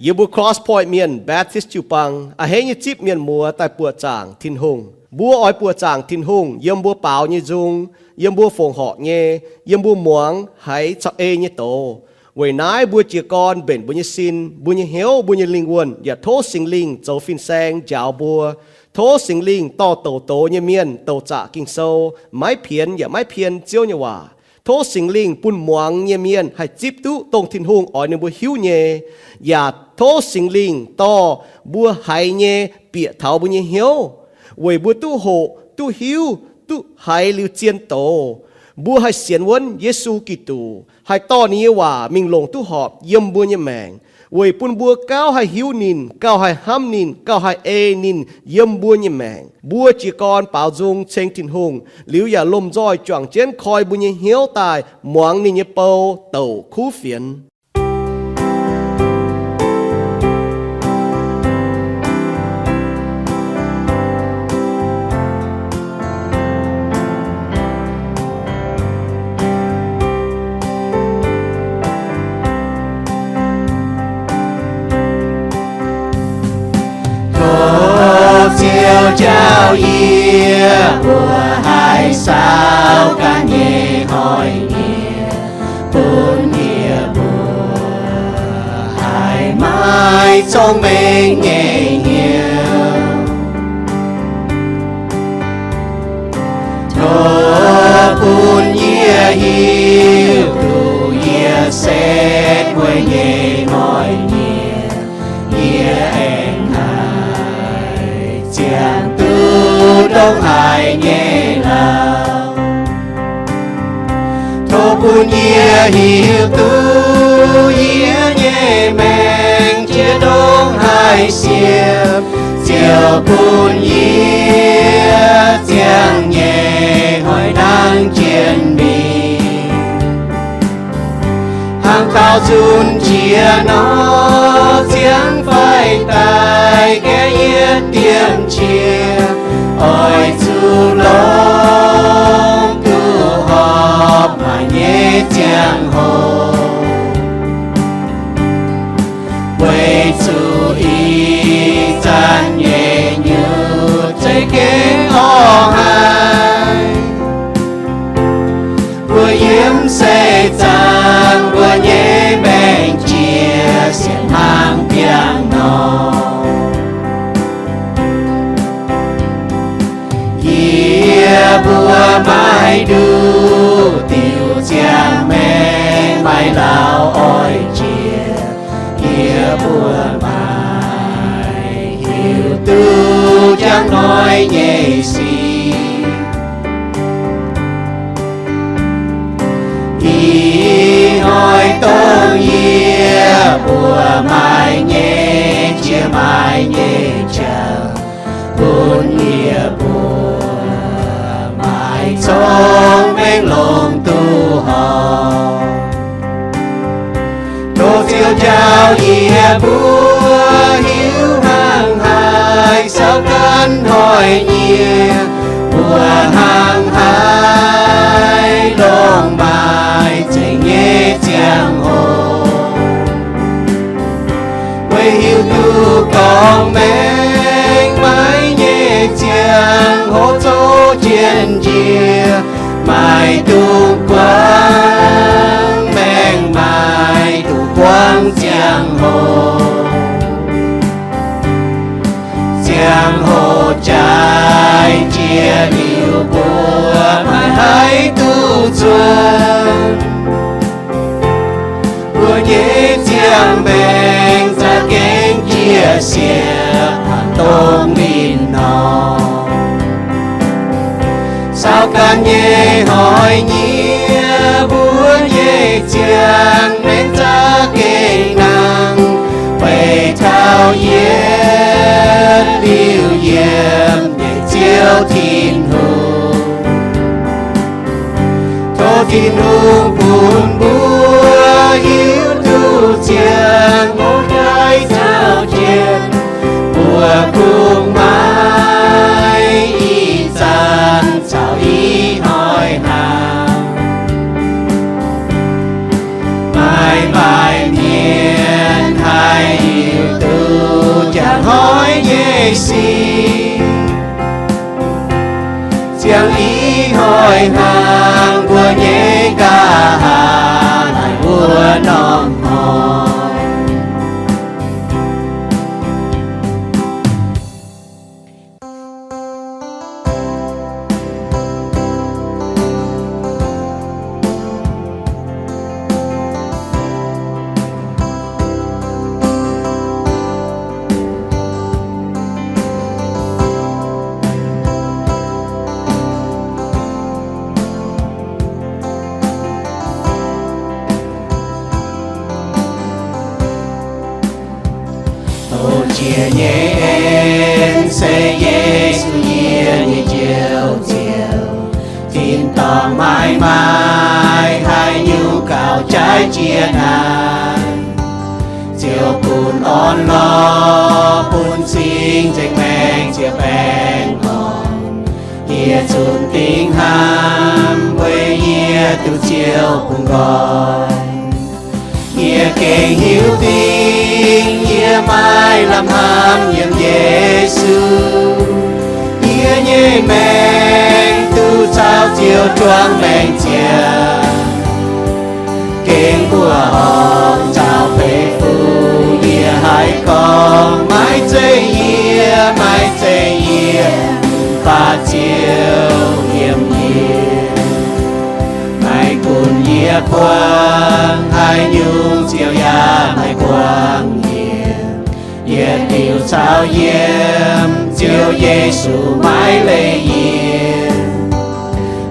Yie mbuo Cross Point Mienh Baptist jiu-baang a'hneiv nyei zipv mienh muoz daaih buoqc zaangc Tin-Hungh. Mbuo oix buoqc zaangc Tin-Hungh yiem mbuo baaux nyei nzung, yiem mbuo fongc horc nyei, yiem mbuo muangx haiz caux ei nyei doz. Weic naaiv mbuo jiez gorn mbenc mbuo nyei sin, mbuo nyei hnyouv, mbuo nyei lingh wuonh yaac tov Singx Lingh zoux fin-saeng njaaux mbuo. Tov Singx Lingh dorh douc doz nyei mienh douc zaqc Ging-Sou, maiv pienx yaac maiv pien Ziouv nyei waac. Tov Singx Lingh bun muangx nyei mienh haih zipv duqv dongh Tin-Hungh oix ninh mbuo hiuv nyei, yaac tov Singx Lingh dorh mbuo haiz nyei bieqc taux mbuo nyei hnyouv, weic mbuo duqv hoqc, duqv hiuv, duqv haiz liuz zien doz. Mbuo haih sienx wuonv Yesu Giduc, haih dorh ninh nyei waac mingh longc duqv horpc yiem mbuo nyei maengc, weic bun mbuo gauh haih hiuv ninh, gauh haih hnamv ninh, gauh haih ei ninh yiem mbuo nyei maengc. Mbuo jiez gorn baaux nzung ceng Tin-Hungh liuz yaac lomh nzoih juangc jienv koi mbuo nyei hnyouv daaih muangx ninh nyei bou douc kuv fienx. Tov Ziouv jauv yie mbuo haih saauv ganh nyei hnoi-nyieqc, bun yie mbuo haih maaih cong-mengh nyei hnyouv. Tov bun yie hiuv duqv yie setv mueiz nyei hnoi-nyieqc, yie aengx haih ziangh duqv ndongc haaix nyei lauh. Tov bun yie hiuv duqv yie nyei maengc jiex ndongc haaix siepv, Ziouv bun yie ziangh nyei hnoi-hnangv jien mingh. Hnangv taux nzunc jiex nor, ziangh faix daaih gaeqv yietv diemv qiex, oix zuqc longc duqv horpc maaih nyei ziangh hoc. Weic zuqc ih zanc nyei nyutc za'gengh orv haic. Mbuo yiem seix zaangc mbuo nyei maengc jiex sienx hnaangx biangh nor. Yie mbuo maiv nduqc diuc ziangh maengc, maiv lauh oix jiex. Yie mbuo maiv hiuv duqv jangx hnoi nyei sic. Ih hnoi dongh yie mbuo maaih nyei jiex, maaih nyei jangx, bun yie mbuo maaih cong-mengh longc duqv horpc. Tov Ziouv njaaux yie mbuo hiuv hnangv haaix saauv ganh hnoi-nyieqc, mbuo hnangv haaix longc maaih zengc nyei ziangh hoc. Weic hiuv duqv gorngv maengc maaih nyei ziangh hoc zoux jienv njiec, maaih duqv buangv maengc, maaih duqv buangv ziangh hoc. Ziangh hoc jaaix jiex liuz, mbuo maiv haih duqv zunh. Mbuo nyei ziangh maengc za'gengh jiex siepv hnangv dongh ninh nor. Saauv ganh nyei hnoi-nyieqc, mbuo nyei ziangh maengc za'gengh nangh, beiv taux yietv liuz yiem nyei Ziouv Tin-Hungh. Tov Tin-Hungh bun mbuo hiuv duqv ziangh hoc jaaix zaux jienv, mbuo kungx maaih ih zanc caux ih hnoi hnangv. Maaih maaih mienh haih sic, ziangh ih hnoi hnangv mbuo nyei nqa'haav naaiv wuov norm hnoi. Tov jiex nyei en se Yesu yie nyei Njoux Ziouv, tin-dorngh maiv maaih haaix nyungc gauh jaaix jiex naaic. Ziouv bun orn-lorqc, bun cing-nzengc maengc ziepc baengh orn, yie zunc dingc hnamv weic yie duqv Ziouv bungx nqoi. Yie gengh hiuv dingc yie maiv lamh hnamv yiem Yesu. Yie nyei maengc duqv caux Ziouv juangc maengc ziangh. Gengh mbuoqc horngh caux beiv fuqv yie haih gorngv, maiv zeiz yie, maiv zeiz yie, mv baac Ziouv yiem yie. Maiv gunv yie buangh haaix nyungc, Ziouv yaac maiv buangh yie. Yietc liuz caux yiem, Ziouv Yesu maiv leih yie.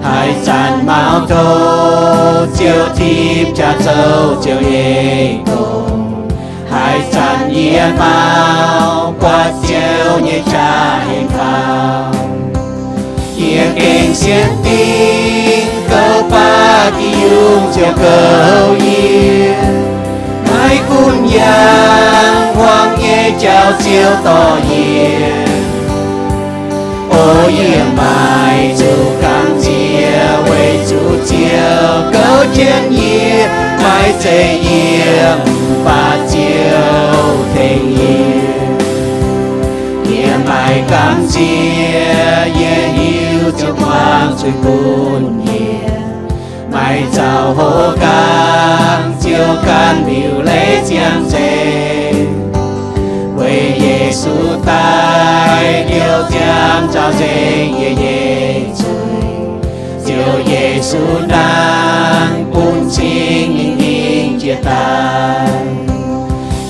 Haaix zanc maux tov Ziouv tipv jaax zouv Ziouv nyei gong. Haaix zanc yie maux buatc Ziouv nyei qaqv en faaux, yie gengh sienx dingc goux baac diuh yungz Ziouv goux yie. Maiv gunv yangh hmuangx nyei jauv Ziouv dorh yie. O yie maaih zuqc gamh nziex weic zuqc Ziouv goux jienv yie, maiv zeiz yie, mv baac Ziouv tengx yie. Yie maaih gamh nziex, yie hiuv Ziouv muangx zuiz bun yie. Maaih zaux hlo nqaang Ziouv ganh liuc leiz ziangh nzengc, weic Yesu daaih liouh ziangx nzaaux nzengc yie nyei zuiz. Ziouv Yesu nangh bun cing-nzengc jiex daaih.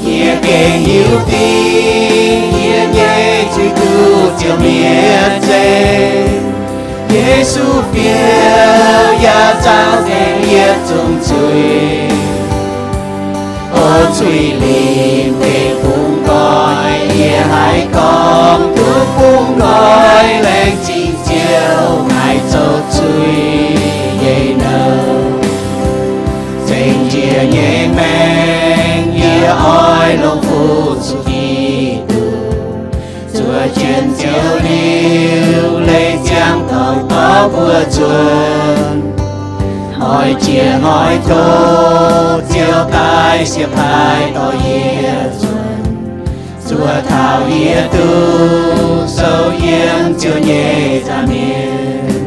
Yie gengh hiuv dingc yie nyei zuiz duqv Ziouv mietc nzengc. Yesu fiouv yaac nzaaux nzengc yietc zungv zuiz. O zuiz limc deic-bung nqoi, yie haiz gorngv duqv bung nqoi, laengz zingh Ziouv maiv zoux zuiz nyei nouh. Zengc njiec nyei maengc yie oix longc fu zuqc Giduc, zuov jienv Ziouv liuc leiz ziangh dorngx dorh mbuo nzuonx. Hnoi jiex hnoi tov Ziouv daaih siev paaix dorh yie nzuonx, zuov taux yie duqv sou yiem Ziouv nyei nza'hmien.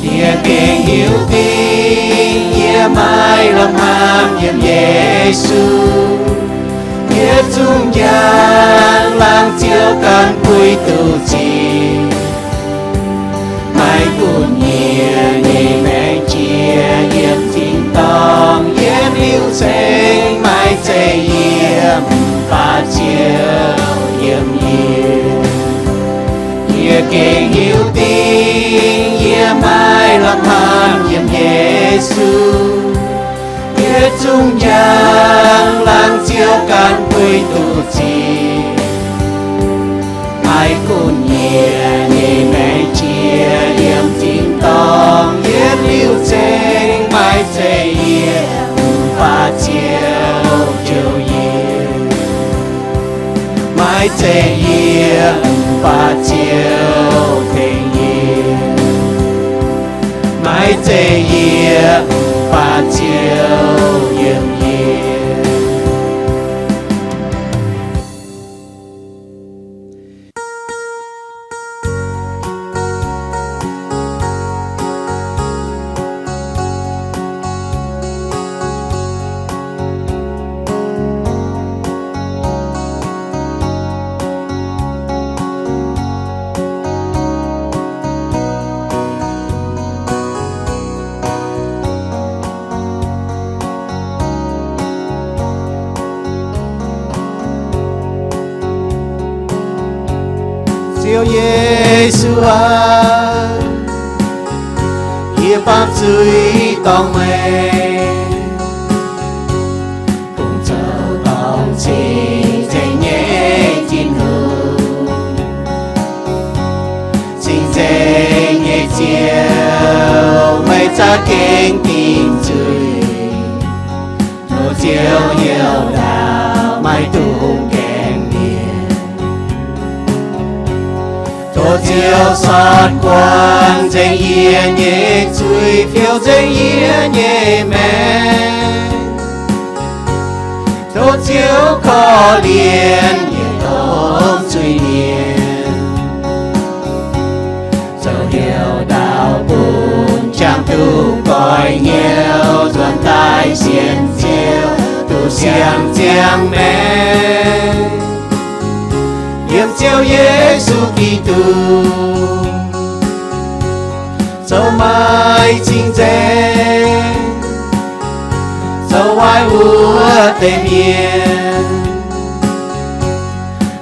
Yie gengh hiuv dingc yie maiv lamh hnamv yiem Yesu. Yietc zungv njang laangz Ziouv ganh puix duqv zingh. Maiv gunv yie nyei maengc jiex yiem tin-dorngh yietc liuz ceng, maiv zeiz yie, mv baac Ziouv yiem yie. Yie gengh hiuv dingc yie maiv lamh hnamv yiem Yesu. Yietc zungv njang laangz Ziouv ganh puix duqv zingh. Maiv gunv yie nyei maengc jiex yiem tin-dorngh yietc liuz ceng, maiv zeiz yie, mv baac Ziouv jouh yie. Maiv zeiz yie, mv baac Ziouv tengx yie. Maiv zeiz yie, mv baac Ziouv yiem yie. Ziouv Yesu aah, yie baamh zuiz dorngc meih, bungx zoux dorngc cing-nzengc nyei Tin-Hungh. Cing-nzengc nyei Ziouv, meih za'gengh dingc zuiz. Tov Ziouv heuc ndaauv, maiv dungx gaengh mienh. Tov Ziouv sortv guangc nzengc yie nyei zuiz, fiou nzengc yie nyei maengc. Tov Ziouv korv-lienh yietc domh zuiz-mienh, zoux heuc ndaauv bun jangx duqv goiv hnyouv, nzuonx daaih sienx Ziouv, duqv siang-ziangh maengc. Yiem Ziouv Yesu Giduc zoux maaih cing-nzengc, zoux waaic wuov deix mienh,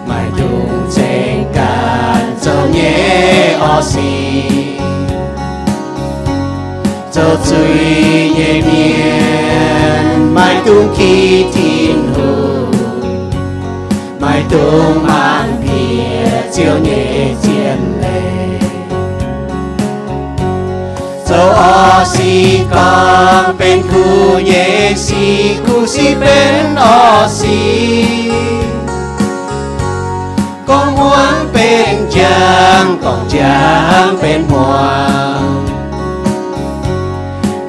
maiv dungx ceng ganh zoux nyei orv sic. Zoux zuiz nyei mienh maiv dungx ki Tin-Hungh, maiv dungx mangc bieqc Ziouv nyei zien leiz. Zoux orv sic gorngv benx kuv nyei sic, kuv sic benx orv sic. Gorngv hmuangv benx jangx, gorngv jangx benx hmuangv.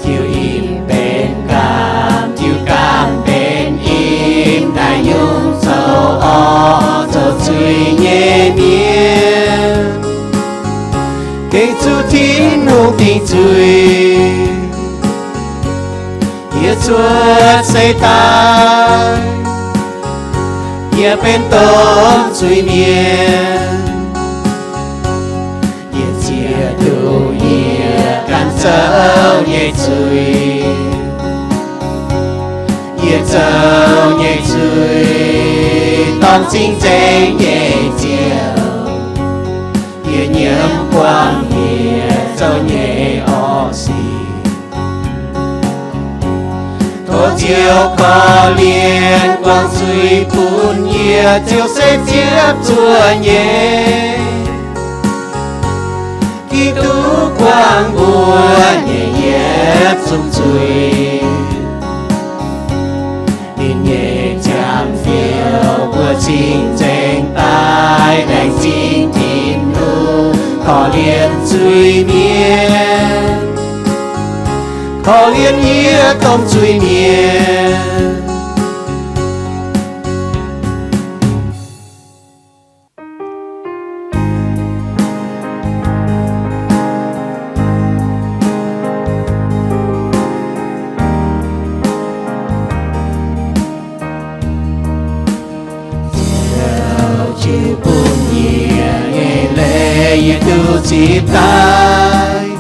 Tiuv im benx gaam, tiuv gaam benx im, naaiv nyungc zoux orv zoux zuiz nyei mienh, gengh zuqc Tin-Hungh dingc zuiz. Yie cuotv seix daaih, yie benx domh zuiz-mienh. Yie zieqc duqv yie ganh zoux nyei zuiz. Yie zoux nyei zuiz dorngc cing-nzengc nyei Ziouv. Yie nyiemv buangh yie zoux nyei orv sic. Tov Ziouv korv-lienh guangc zuiz bun yie, Ziouv se ziepc zuoqv nyei. Giduc guangc mbuo nyei yietc zungv zuiz. Ninh nyei jangx fiouv mbuo cing-nzengc daaih laengz zingh Tin-Hungh, korv-lienh zuiz-mienh, korv-lienh yie domh zuiz-mienh. Ziouv jiu bun yie nyei leiz yie duqv zipv daaih.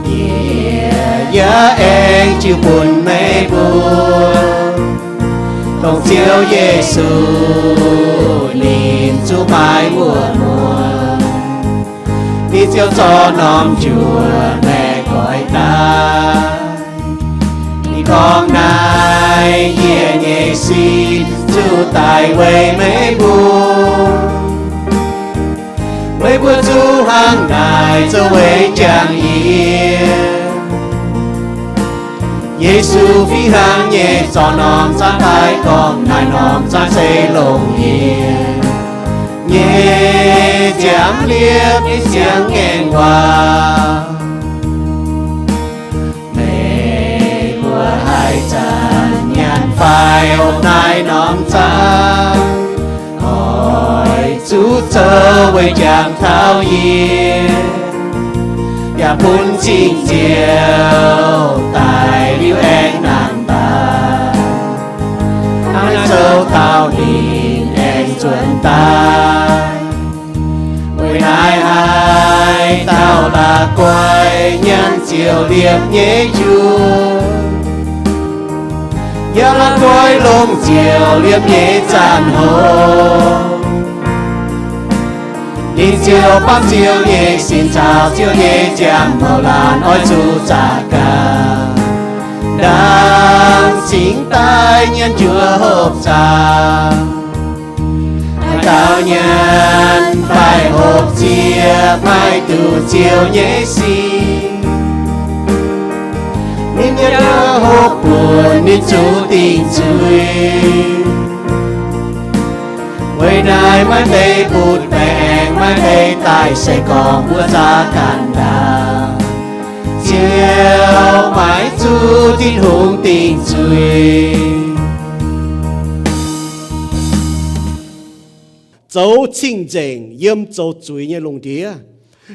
Yie yaac aengx jiu bun meih mbuo, dongh Ziouv Yesu ninh zuqc maaiz wuov muoz. Ninh ziouc zorqv norm njuov maengc goix daaih. Ninh gorngv, naaiv yie nyei sin zuqc daic weic meih mbuo. Meih mbuo zuqc hnangv naaic zoux weic jangx yie. Yesu fih hnangv nyei zorqv norm zaangv daaih gorngv, naaiv norm zaangv se longc yie nyei nziaamv liepc nyei siang-ngaengc waac. Meih mbuo haih zanc nyanc fai hopv naaiv norm zaangv, oix zuqc zoux weic jangx taux yie, yaac bun Singx Nziouv daic liuz aengx nangh daaih. Hnangv naaiv zoux taux ninh aengx nzuonx daaih. Weic naaiv haaix dauh la'guaih nyanc ziouc liepc nyei njuov, yaac la'guaih longc ziouc liepc nyei zanc-hoc, ninh Ziouv baamz Ziouv nyei sin caux Ziouv nyei ziangh mouc laanh oix zuqc zaqc gaax. Ndaangc cingx daaih nyei njuov hopv zaangc, gauh nyanc fai hopv ziex, maiv duqv Ziouv nyei sin. Ninh nyei njuov hopv bun ninh zuqc dingc nzuih. Weic naaiv maiv deix butv baengc, maiv deix daaih se gorngv mbuo zaqc ganh ndaangc, Ziouv maiv zuqc Tin-Hungh dingc nzuih. Zoux cing-nzengc yiem zoux zuiz nyei lungh ndiev.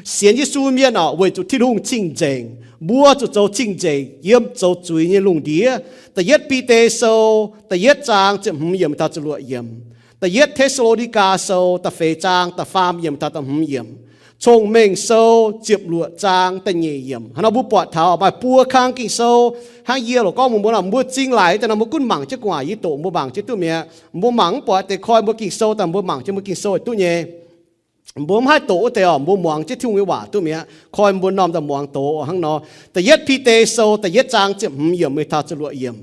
Sienx Yesu mienh orqc, weic zuqc Tin-Hungh cing-nzengc, mbuo zuqc zoux cing-nzengc yiem zoux zuiz nyei lungh ndiev. Da'yietv Bide Sou da'yietv zaang ziepc hmz yiemc taux ziepc luoqc yiemc. Da'yietv Te^saa^lo^ni^gaa Sou da'feix zaang da'faam yiemc taux da'hmz yiemc. Cong-Mengh Sou ziepc luoqc zaang da'nyeic yiemc. Hnangv nor mbuo buatc taux maaih buo kang Ging-Sou hnangv yie loc gorngv mbuox mbuo nor, mbuo zingh laaic daaih nor mbuo gunv mangc jienv gu'nguaaic, yie doqc mbuo mangc jienv duqv mi'aqv. Mbuo mangc mv buatc deix koi mbuo Ging-Sou daaih mbuo mangc jienv mbuo Ging-Sou duqv nyei. Mbuo mv haih doqc wuov deix orqc, mbuo muangx jienv Tin-Hungh nyei waac duqv mi'aqv. Koi mbuo normh daaih muangx doqc hnangv nor. Da'yietv Bide Sou da'yietv zaang ziepc hmz yiemc mingh taux ziepc luoqc yiemc.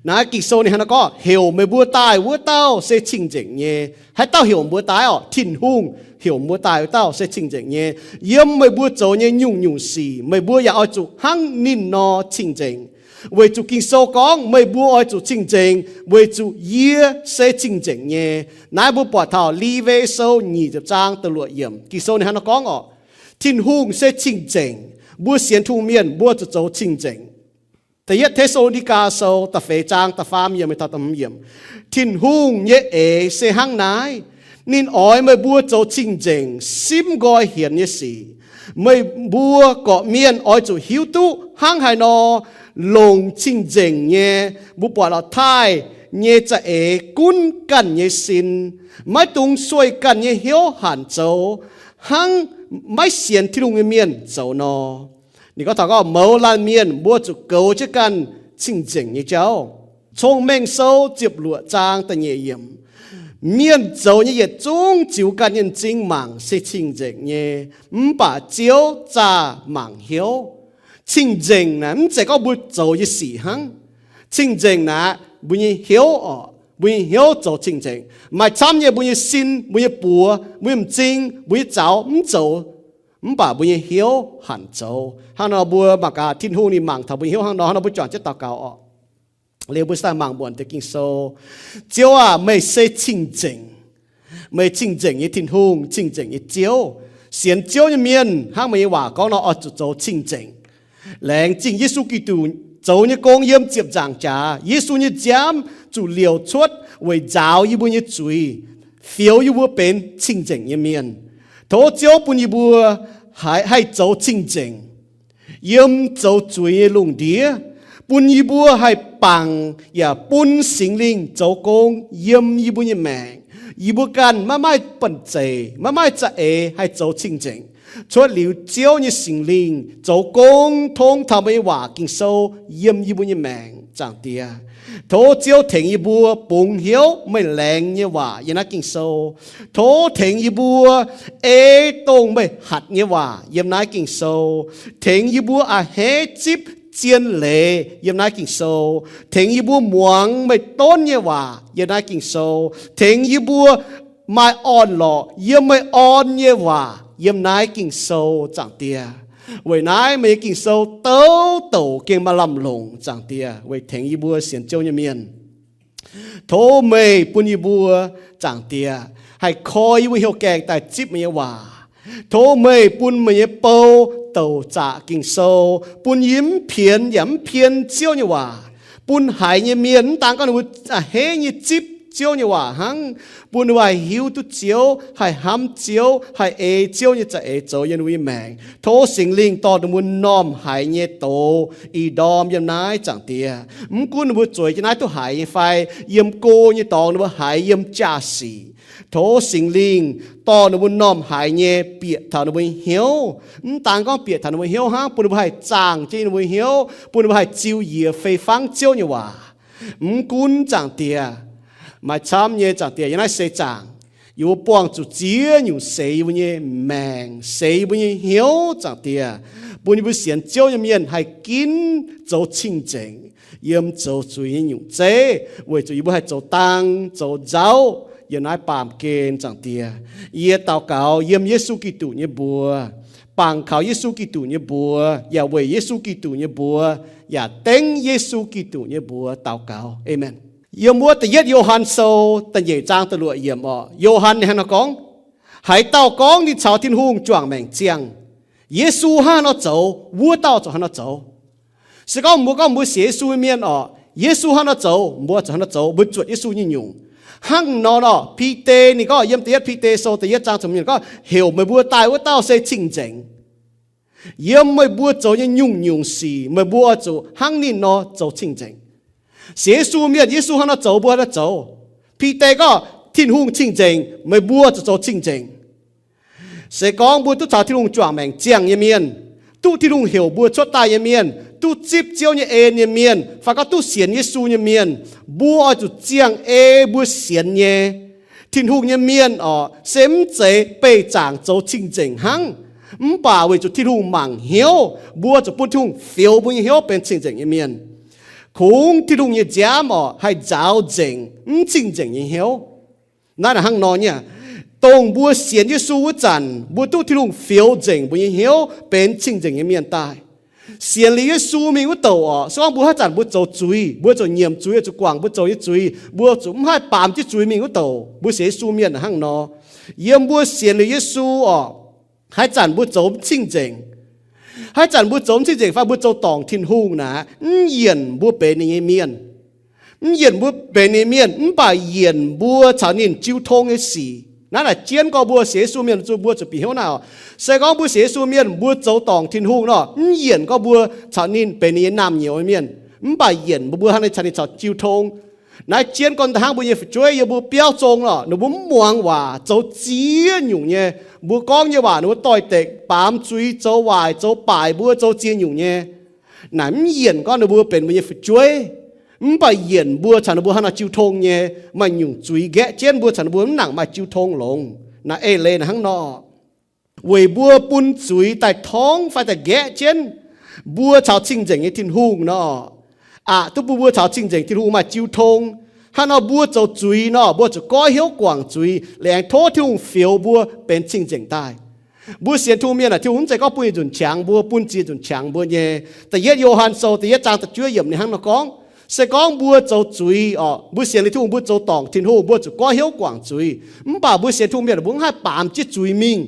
Naaiv Ging-Sou ninh hnangv nor gorngv, heuc meih mbuo daaih wuov dauh se cing-nzengc nyei. Haaix dauh heuc mbuo daaih orqc? Tin-Hungh heuc mbuo daaih wuov dauh se cing-nzengc nyei. Yiem meih mbuo zoux nyei nyungc-nyungc sic meih mbuo yaac oix zuqc hnangv ninh nor cing-nzengc. Weic zuqc Ging-Sou gorngv, meih mbuo oix zuqc cing-nzengc weic zuqc yie se cing-nzengc nyei. Naaiv mbuo buatc taux Lewi Sou nyic ziepc zaang da'luoqc yiemc. Ging-Sou ninh hnangv nor gorngv orqc, Tin-Hungh se cing-nzengc. Mbuo sienx Tin-Hungh mienh mbuo zuqc zoux cing-nzengc. Da'yietv Te^saa^lo^ni^gaa Sou da'feix zaang da'faam yiemc mingh taux da'hmz yiemc. Tin-Hungh nyei eix se hnangv naaiv. Ninh oix meih mbuo zoux cing-nzengc, simv nqoi hienx nyei sic. Meih mbuo gorqv-mienh oix zuqc hiuv duqv hnangv haaix nor longc cing-nzengc nyei. Mbuo buatc lorqc, taaih nyei za'eix gunv ganh nyei sin, maiv dungx sueih ganh nyei hnyouv hanc zoux hnangv maiv sienx Tin-Hungh nyei mienh zoux nor. Ninh gorngv taux gorngv mouz laanh mienh mbuo zuqc goux jienv ganh cing-nzengc nyei jauv. Cong-Mengh Sou ziepc luoqc zaang da'nyeic yiemc. Mienh zoux nyei yietc zungv ziux ganh nyei m'zing mangc se cing-nzengc nyei, mv baac Ziouv zaah mangc hnyouv. Cing-nzengc naaic mv zeiz gorngv mbuo zoux nyei sic hnangv. Cing-nzengc naaic mbuo nyei hnyouv orqc, mbuo nyei hnyouv zoux cing-nzengc. Maaih camv nyei mbuo nyei sin, mbuo nyei buoz, mbuo nyei m'zing, mbuo nyei zaux mv zoux, mv baac mbuo nyei hnyouv hanc zoux. Hnangv nor mbuo mangc gaax Tin-Hungh ninh mangc taux mbuo nyei hnyouv hnangv nor. Hnangv nor mbuo juangc jienv daux gaux orqc. Liuz mbuo se daaih mangc muonc deix Ging-Sou. Ziouv aah! Meih se cing-nzengc. Meih cing-nzengc nyei Tin-Hungh, cing-nzengc nyei Ziouv. Sienx Ziouv nyei mienh hnangv meih nyei waac gorngv nor oix zuqc zoux cing-nzengc. Laengz zingh Yesu Giduc zoux nyei gong yiem ziepc nzaangc jaax. Yesu nyei nziaamv zuqc liouc cuotv weic nzaaux yie mbuo nyei zuiz, fioux yie mbuo benx cing-nzengc nyei mienh. Tov Ziouv bun yie mbuo haih zoux cing-nzengc yiem zoux zuiz nyei lungh ndiev, bun yie mbuo haih bangc yaac bun Singx Lingh zoux gong yiem yie mbuo nyei maengc. Yie mbuo ganh maiv maaih banh zeic, maiv maaih za'eix haih zoux cing-nzengc. Cuotv liuz Ziouv nyei Singx Lingh zoux gong tong taux meih nyei waac Ging-Sou yiem yie mbuo nyei maengc, Zaangc Diex. Tov Ziouv tengx yie mbuo bungx hnyouv meih laengz nyei waac yiem naaiv Ging-Sou. Tov tengx yie mbuo ei dongh meih hatc nyei waac yiem naaiv Ging-Sou. Tengx yie mbuo a'hneiv zipv zien leiz yiem naaiv Ging-Sou. Tengx yie mbuo muangx meih donv nyei waac yiem naaiv Ging-Sou. Tengx yie mbuo maaih orn-lorqc yiem meih orn nyei waac yiem naaiv Ging-Sou, Zaangc Diex. Weic naaiv meih nyei Ging-Sou douc douc gengh maaih lamh longc, Zaangc Diex, weic tengx yie mbuo sienx Ziouv nyei mienh. Tov meih bun yie mbuo, Zaangc Diex, haih koi yie mbuo hnyouv gaengh daaih zipv meih nyei waac. Tov meih bun meih nyei bou douc zaqc Ging-Sou, bun yie mv pienx yaac mv pien Ziouv nyei waac. Bun haiz nyei mienh mv daan gorngv ninh mbuo a'hneiv nyei zipv Ziouv nyei waac hnangv, bun ninh mbuo haih hiuv duqv Ziouv, haih hnamv Ziouv, haih ei Ziouv nyei za'eix zoux yiem ninh mbuo nyei maengc. Tov Singx Lingh dorh ninh mbuo m'normh haiz nyei doz ih ndorm yiem naaiv, Zaangc Diex. Mv gunv ninh mbuo zueiz jienv naaiv duqv haiz nyei fai yiem go nyei dorngx ninh mbuo haiz yiem jaa-sic, tov Singx Lingh dorh ninh mbuo m'normh haiz nyei bieqc taux ninh mbuo nyei hnyouv. Mv daan gorngv bieqc taux ninh mbuo hnyouv hnangv, bun ninh mbuo haih zaangh jienv ninh mbuo hnyouv, bun ninh mbuo haih ziux yiex fei fangv Ziouv nyei waac. Mv gunv, Zaangc Diex, maaih camv nyei, Zaangc Diex, yiem naaiv seix zaangc Yie mbuo buangh zuqc ziex nyungc seix yie mbuo nyei maengc, seix yie mbuo nyei hnyouv, Zaangc Diex, bun yie mbuo sienx Ziouv nyei mienh haih ginv zoux cing-nzengc yiem zoux zuiz nyei nyungc zeiv, weic zuqc yie mbuo haih zoux dang zoux nzauv yiem naaiv baamh gen, Zaangc Diex. Yie daux gaux yiem Yesu Giduc nyei mbuox, bangc kaux Yesu Giduc nyei mbuox, yaac weic Yesu Giduc nyei mbuox, yaac dengv Yesu Giduc nyei mbuox daux gaux. Aamen. Yiem wuov da'yietv Yo^han Sou da'nyeic zaang da'luoqc yiemc orqc, Yo^han ninh hnangv nor gorngv, Haaix dauh gorngv ninh caux Tin-Hungh juangc maengc ziangh, Yesu hnangv haaix nor zoux, wuov dauh zuqc hnangv haaix nor zoux. Se gorngv mbuo gorngv mbuo sienx Yesu nyei mienh orqc, Yesu hnangv haaix nor zoux, mbuo zuqc hnangv haaix nor zoux, mbuo zuotc Yesu nyei nyungc. Hnangv nor nor, Bide ninh gorngv yiem da'yietv Bide Sou da'yietv zaang ziepc hmz gorngv, Heuc meih mbuo daaih wuov dauh se cing-nzengc. Yiem meih mbuo zoux nyei nyungc-nyungc sic meih mbuo oix zuqc hnangv ninh nor zoux cing-nzengc. Sienx Yesu mienh, Yesu hnangv haaix nor zoux mbuo hnangv haaix nor zoux. Bide gorngv Tin-Hungh cing-nzengc, meih mbuo zuqc zoux cing-nzengc. Se gorngv mbuo duqv caux Tin-Hungh juangc maengc ziangh nyei mienh, duqv Tin-Hungh heuc mbuo cuotv daaih nyei mienh, duqv zipv Ziouv nyei en nyei mienh, fai gorngv duqv sienx Yesu nyei mienh, mbuo oix zuqc ziangh ei mbuo sienx nyei. Tin-Hungh nyei mienh orqc, se mv zeiz beih zaangc zoux cing-nzengc hnangv. Mv baac weic zuqc Tin-Hungh mangc hnyouv, mbuo zuqc bun Tin-Hungh fioux mbuo nyei hnyouv benx cing-nzengc nyei mienh. Kungx Tin-Hungh nyei nziaamv orqc haih nzaaux nzengc mv cing-nzengc nyei hnyouv. Naaiv naaic hnangv nor nyei aqv. Dongh mbuo sienx Yesu wuov zanc, mbuo duqv Tin-Hungh fioux nzengc mbuo nyei hnyouv benx cing-nzengc nyei mienh daaih. Sienx liuz Yesu mingh wuov douc orqc, se gorngv mbuo haaix zanc mbuo zoux zuiz, mbuo zuqc nyiemc zuiz, zuqc guangc mbuo zoux nyei zuiz, mbuo zuqc mv haih baamz jienv zuiz mingh wuov douc. Mbuo sienx Yesu mienh hnangv nor. Yiem mbuo sienx liuz Yesu orqc, haaix zanc mbuo zoux mv cing-nzengc, haaix zanc mbuo zoux mv cing-nzengc fai mbuo zoux dorngc Tin-Hungh naaic, mv yienc mbuo benx ninh nyei mienh. Mv yienc mbuo benx ninh nyei mienh, mv baac yienc mbuo caux ninh jiu tong nyei sic. Naaiv naaic jienv gorngv mbuo sienx Yesu mienh zuqc, mbuo zuqc bieqc hnyouv naaiv orqc. Se gorngv mbuo sienx Yesu mienh, mbuo zoux dorngc Tin-Hungh nor, mv yienc gorngv mbuo caux ninh benx ninh nyei naamh nyouz nyei mienh, mv baac yienc mbuo, mbuo hnangv naaiv caux ninh caux jiu tong. Naaiv jienv gorngv hnangv mbuo nyei fu'jueiv yiem mbuo biauv zong nor, ninh mbuo mv muangx waac, zoux ziex nyungc nyei. Mbuo gorngv nyei waac ninh mbuo doix-dekc, baamz zuiz, zoux waaic, zoux baaic mbuo, zoux ziex nyungc nyei. Naaic mv yienc gorngv ninh mbuo benx mbuo nyei fu'jueiv, mv baac yienc mbuo caux ninh mbuo hnangv nor jiu tong nyei. Maaih nyungc zuiz nqaeqv jienv mbuo caux ninh mbuo mv nangc maaih jiu tong longx. Naaiv eix leiz naaic hnangv nor, weic mbuo bun zuiz daaih torngv fai daaih nqaeqv jienv mbuo caux cing-nzengc nyei Tin-Hungh nor, aqc duqv bun mbuo caux cing-nzengc Tin-Hungh maaih jiu tong. Hnangv nor mbuo zoux zuiz nor, mbuo zuqc goiv hnyouv guangc zuiz, laengz tov Tin-Hungh fioux mbuo benx cing-nzengc daaih. Mbuo sienx Tin-Hungh mienh aah, Tin-Hungh mv zeiz gorngv bun yietc nzunc qangx mbuo, bun ziex nzunc qangx mbuo nyei. Da'yietv Yo^han Sou da'yietv zaang da'juov yiemc ninh hnangv nor gorngv, se gorngv mbuo zoux zuiz orqc, mbuo sienx liuz Tin-Hungh, mbuo zoux dorngc Tin-Hungh, mbuo zuqc goiv hnyouv guangc zuiz. Mv baac mbuo sienx Tin-Hungh mienh mbuo mv haih baamz jienv zuiz mingh.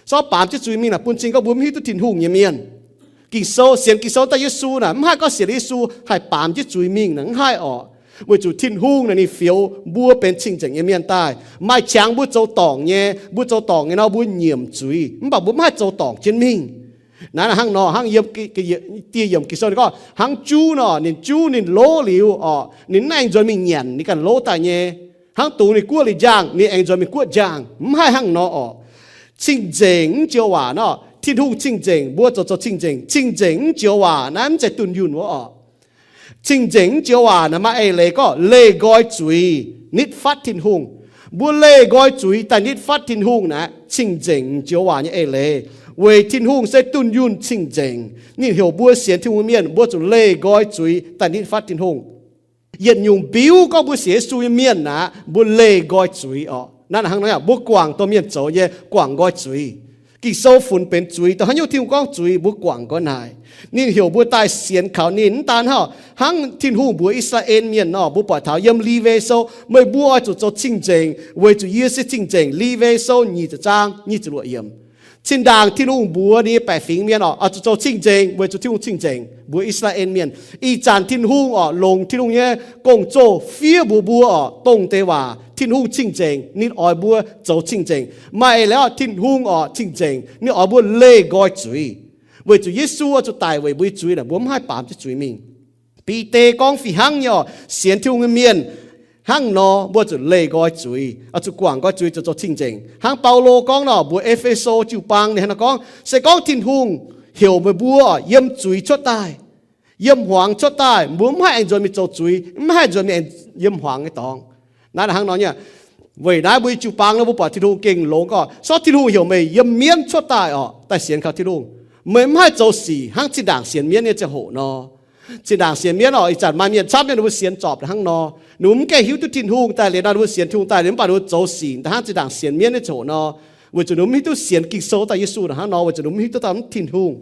Se gorngv baamz jienv zuiz mingh naaic bun cing gorngv mbuo mv hiuv duqv Tin-Hungh nyei mienh. Ging-Sou sienx Ging-Sou daaih Yesu naaic, mv haih gorngv sienx Yesu haih baamz jienv zuiz mingh naaic, mv haih orqc. Weic zuqc Tin-Hungh naaic ninh fioux mbuo benx cing-nzengc nyei mienh daaih. Maaih qangx mbuo zoux dorngc nyei, mbuo zoux dorngc nyei nor mbuo nyiemc zuiz, mv baac mbuo mv haih zoux dorngc jienv mingh. Naaiv hnangv nor, hnangv yiem dieh yiemc Ging-Sou ninh gorngv hnangv juv nor, ninh juv ninh lov liuz orqc, ninh mv aengx nzuonx mingh nyanc, ninh ganh lov daaih nyei. Hnangv dungx ninh guoqv liuz njang, ninh aengx nzuonx mingh guoqv njang. Mv haih hnangv nor orqc. Cing-nzengc mv joux waac nor, Tin-Hungh cing-nzengc, mbuo zoux zoux cing-nzengc. Cing-nzengc mv joux waac naaiv mv zeiz dunh yunh wuov orqc. Cing-nzengc mv joux waac naaiv maaih eix leiz gorngv leih nqoi zuiz nitv fatv Tin-Hungh. Mbuo leih nqoi zuiz daaih nitv fatv Tin-Hungh naaiv cing-nzengc mv joux waac nyei eix leiz. Weic Tin-Hungh se dunh yunh cing-nzengc. Ninh heuc mbuo sienx Tin-Hungh mienh mbuo zuqc leih nqoi zuiz daaih nitv fatv Tin-Hungh. Yietc nyungc mbiuv gorngv mbuo sienx Yesu nyei mienh aqv, mbuo leih nqoi zuiz orqc. Naaiv hnangv nor, mbuo guangc dongh mienh zoux nyei guangc nqoi zuiz. Ging-Sou funx benx zuiz, dongh haaix nyungc Tin-Hungh gorngv zuiz, mbuo guangc nqoi naaic. Ninh heuc mbuo daaih sienx kaux ninh, mv daan hnangv, hnangv Tin-Hungh mbuox I^saa^laa^en Mienh nor, mbuo buatc taux yiem Liwe Sou, meih mbuo oix zuqc zoux cing-nzengc weic zuqc yie se cing-nzengc. Liwe Sou nyic ziepc zaang nyic ziepc luoqc yiemc. Zinh ndaangc Tin-Hungh mbuox ninh nyei baeqc fingx mienh orqc, oix zuqc zoux cing-nzengc weic zuqc Tin-Hungh cing-nzengc, mbuox I^saa^laa^en Mienh. Ih zanc Tin-Hungh orqc longc Tin-Hungh nyei gong-zoh fiev mbuox mbuo orqc, dongh deix waac Tin-Hungh cing-nzengc, ninh oix mbuo zoux cing-nzengc. Maaih leiz orqc, Tin-Hungh orqc cing-nzengc, ninh oix mbuo leih nqoi zuiz. Weic zuqc Yesu oix zuqc daic weic mbuo nyei zuiz naaic, mbuo mv haih baamz jienv zuiz mingh. Bide gorngv fih hnangv nyei orqc, sienx Tin-Hungh nyei mienh hnangv nor, mbuo zuqc leih nqoi zuiz, oix zuqc guangc nqoi zuiz, zuqc zoux cing-nzengc. Hnangv Baulo gorngv nor, mbuox E^fe^so jiu-baang ninh hnangv nor gorngv, se gorngv Tin-Hungh heuc meih mbuo yiem zuiz cuotv daaih, yiem hmuangx cuotv daaih, mbuo mv haih aengx nzuonx mingh zoux zuiz, mv haih nzuonx mingh aengx yiem hmuangx nyei dorngx. Naaiv hnangv nor nyei. Weic naaiv mbuo nyei jiu-baang nor mbuo buatc Tin-Hungh gengh longx gorngv, se gorngv Tin-Hungh heuc meih yiem mienv cuotv daaih orqc, daaih sienx kaux Tin-Hungh, meih mv haih zoux sic hnangv zinh ndaangc sienx mienv nyei ziangh hoc nor. Zinh ndaangc sienx mienv orqc, ih zanc maaih mienh camv nyei ninh mbuo sienx zorpc hnangv nor. Ninh mbuo mv gaengh hiuv duqv Tin-Hungh daaih liuz nor ninh mbuo sienx Tin-Hungh daaih liuz mv baac ninh mbuo zoux sic daaih hnangv zinh ndaangc sienx mienv nyei ziangh hoc nor, weic zuqc ninh mbuo mv hiuv duqv sienx Ging-Sou daaih Yesu hnangv nor, weic zuqc ninh mbuo mv hiuv duqv dauh Tin-Hungh.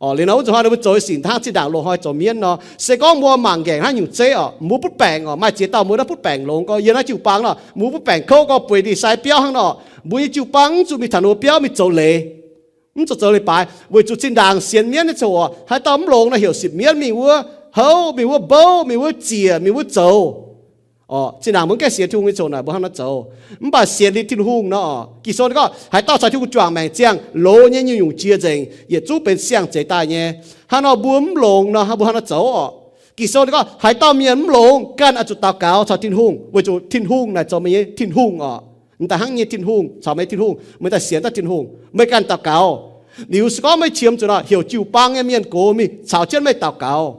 Orqc, liuz nor wuov zanc hnoi ninh mbuo zoux sic hnangv zinh ndaangc loz-hnoi zoux mienv nor. Se gorngv mbuo mangc nqaengc hnangv nyungc zeiv orqc, mbuo butv baengc orqc, maaih ziex dauh mbuo naaiv butv baengc longx gorngv yiem naaiv jiu-baang nor, mbuo butv baengc kouv gorngv bueix ndie-sai biauv hnangv nor, mbuo nyei jiu-baang mv zuqc mingh taux ninh mbuo biauv mingh zoux leiz. Mv zuqc zoux leiz-baaix, weic zuqc zinh ndaangc sienx mienv nyei ziangh hoc haaix dauh mv longx nor heuc sipv mienv mingh wuov houv, mingh wuov mbouv, mingh wuov ziec, mingh wuov zoux. Orqc, zinh ndaangc mbuo mv gaengh sienx Tin-Hungh nyei ziangh hoc naaic mbuo hnangv nor zoux. Mv baac sienx liuz Tin-Hungh nor orqc, Ging-Sou ninh gorngv haaix dauh caux Tin-Hungh juangc maengc ziangh loz nyei nyungc-nyungc jiex nzengc, yietc zungv benx siang-zeix daaih nyei. Hnangv nor mbuo mv longx nor mbuo hnangv nor zoux orqc. Ging-Sou ninh gorngv haaix dauh mienh mv longx ganh oix zuqc daux gaux caux Tin-Hungh, weic zuqc Tin-Hungh naaic zoux meih nyei Tin-Hungh orqc. M'daaih hnangv nyei Tin-Hungh caux meih nyei Tin-Hungh, meih daaih sienx daaih Tin-Hungh, meih ganh daux gaux. Liuz se gorngv meih qiemx zuqc nor heuc jiu-baang nyei mienh gox mingh caux jienv meih daux gaux.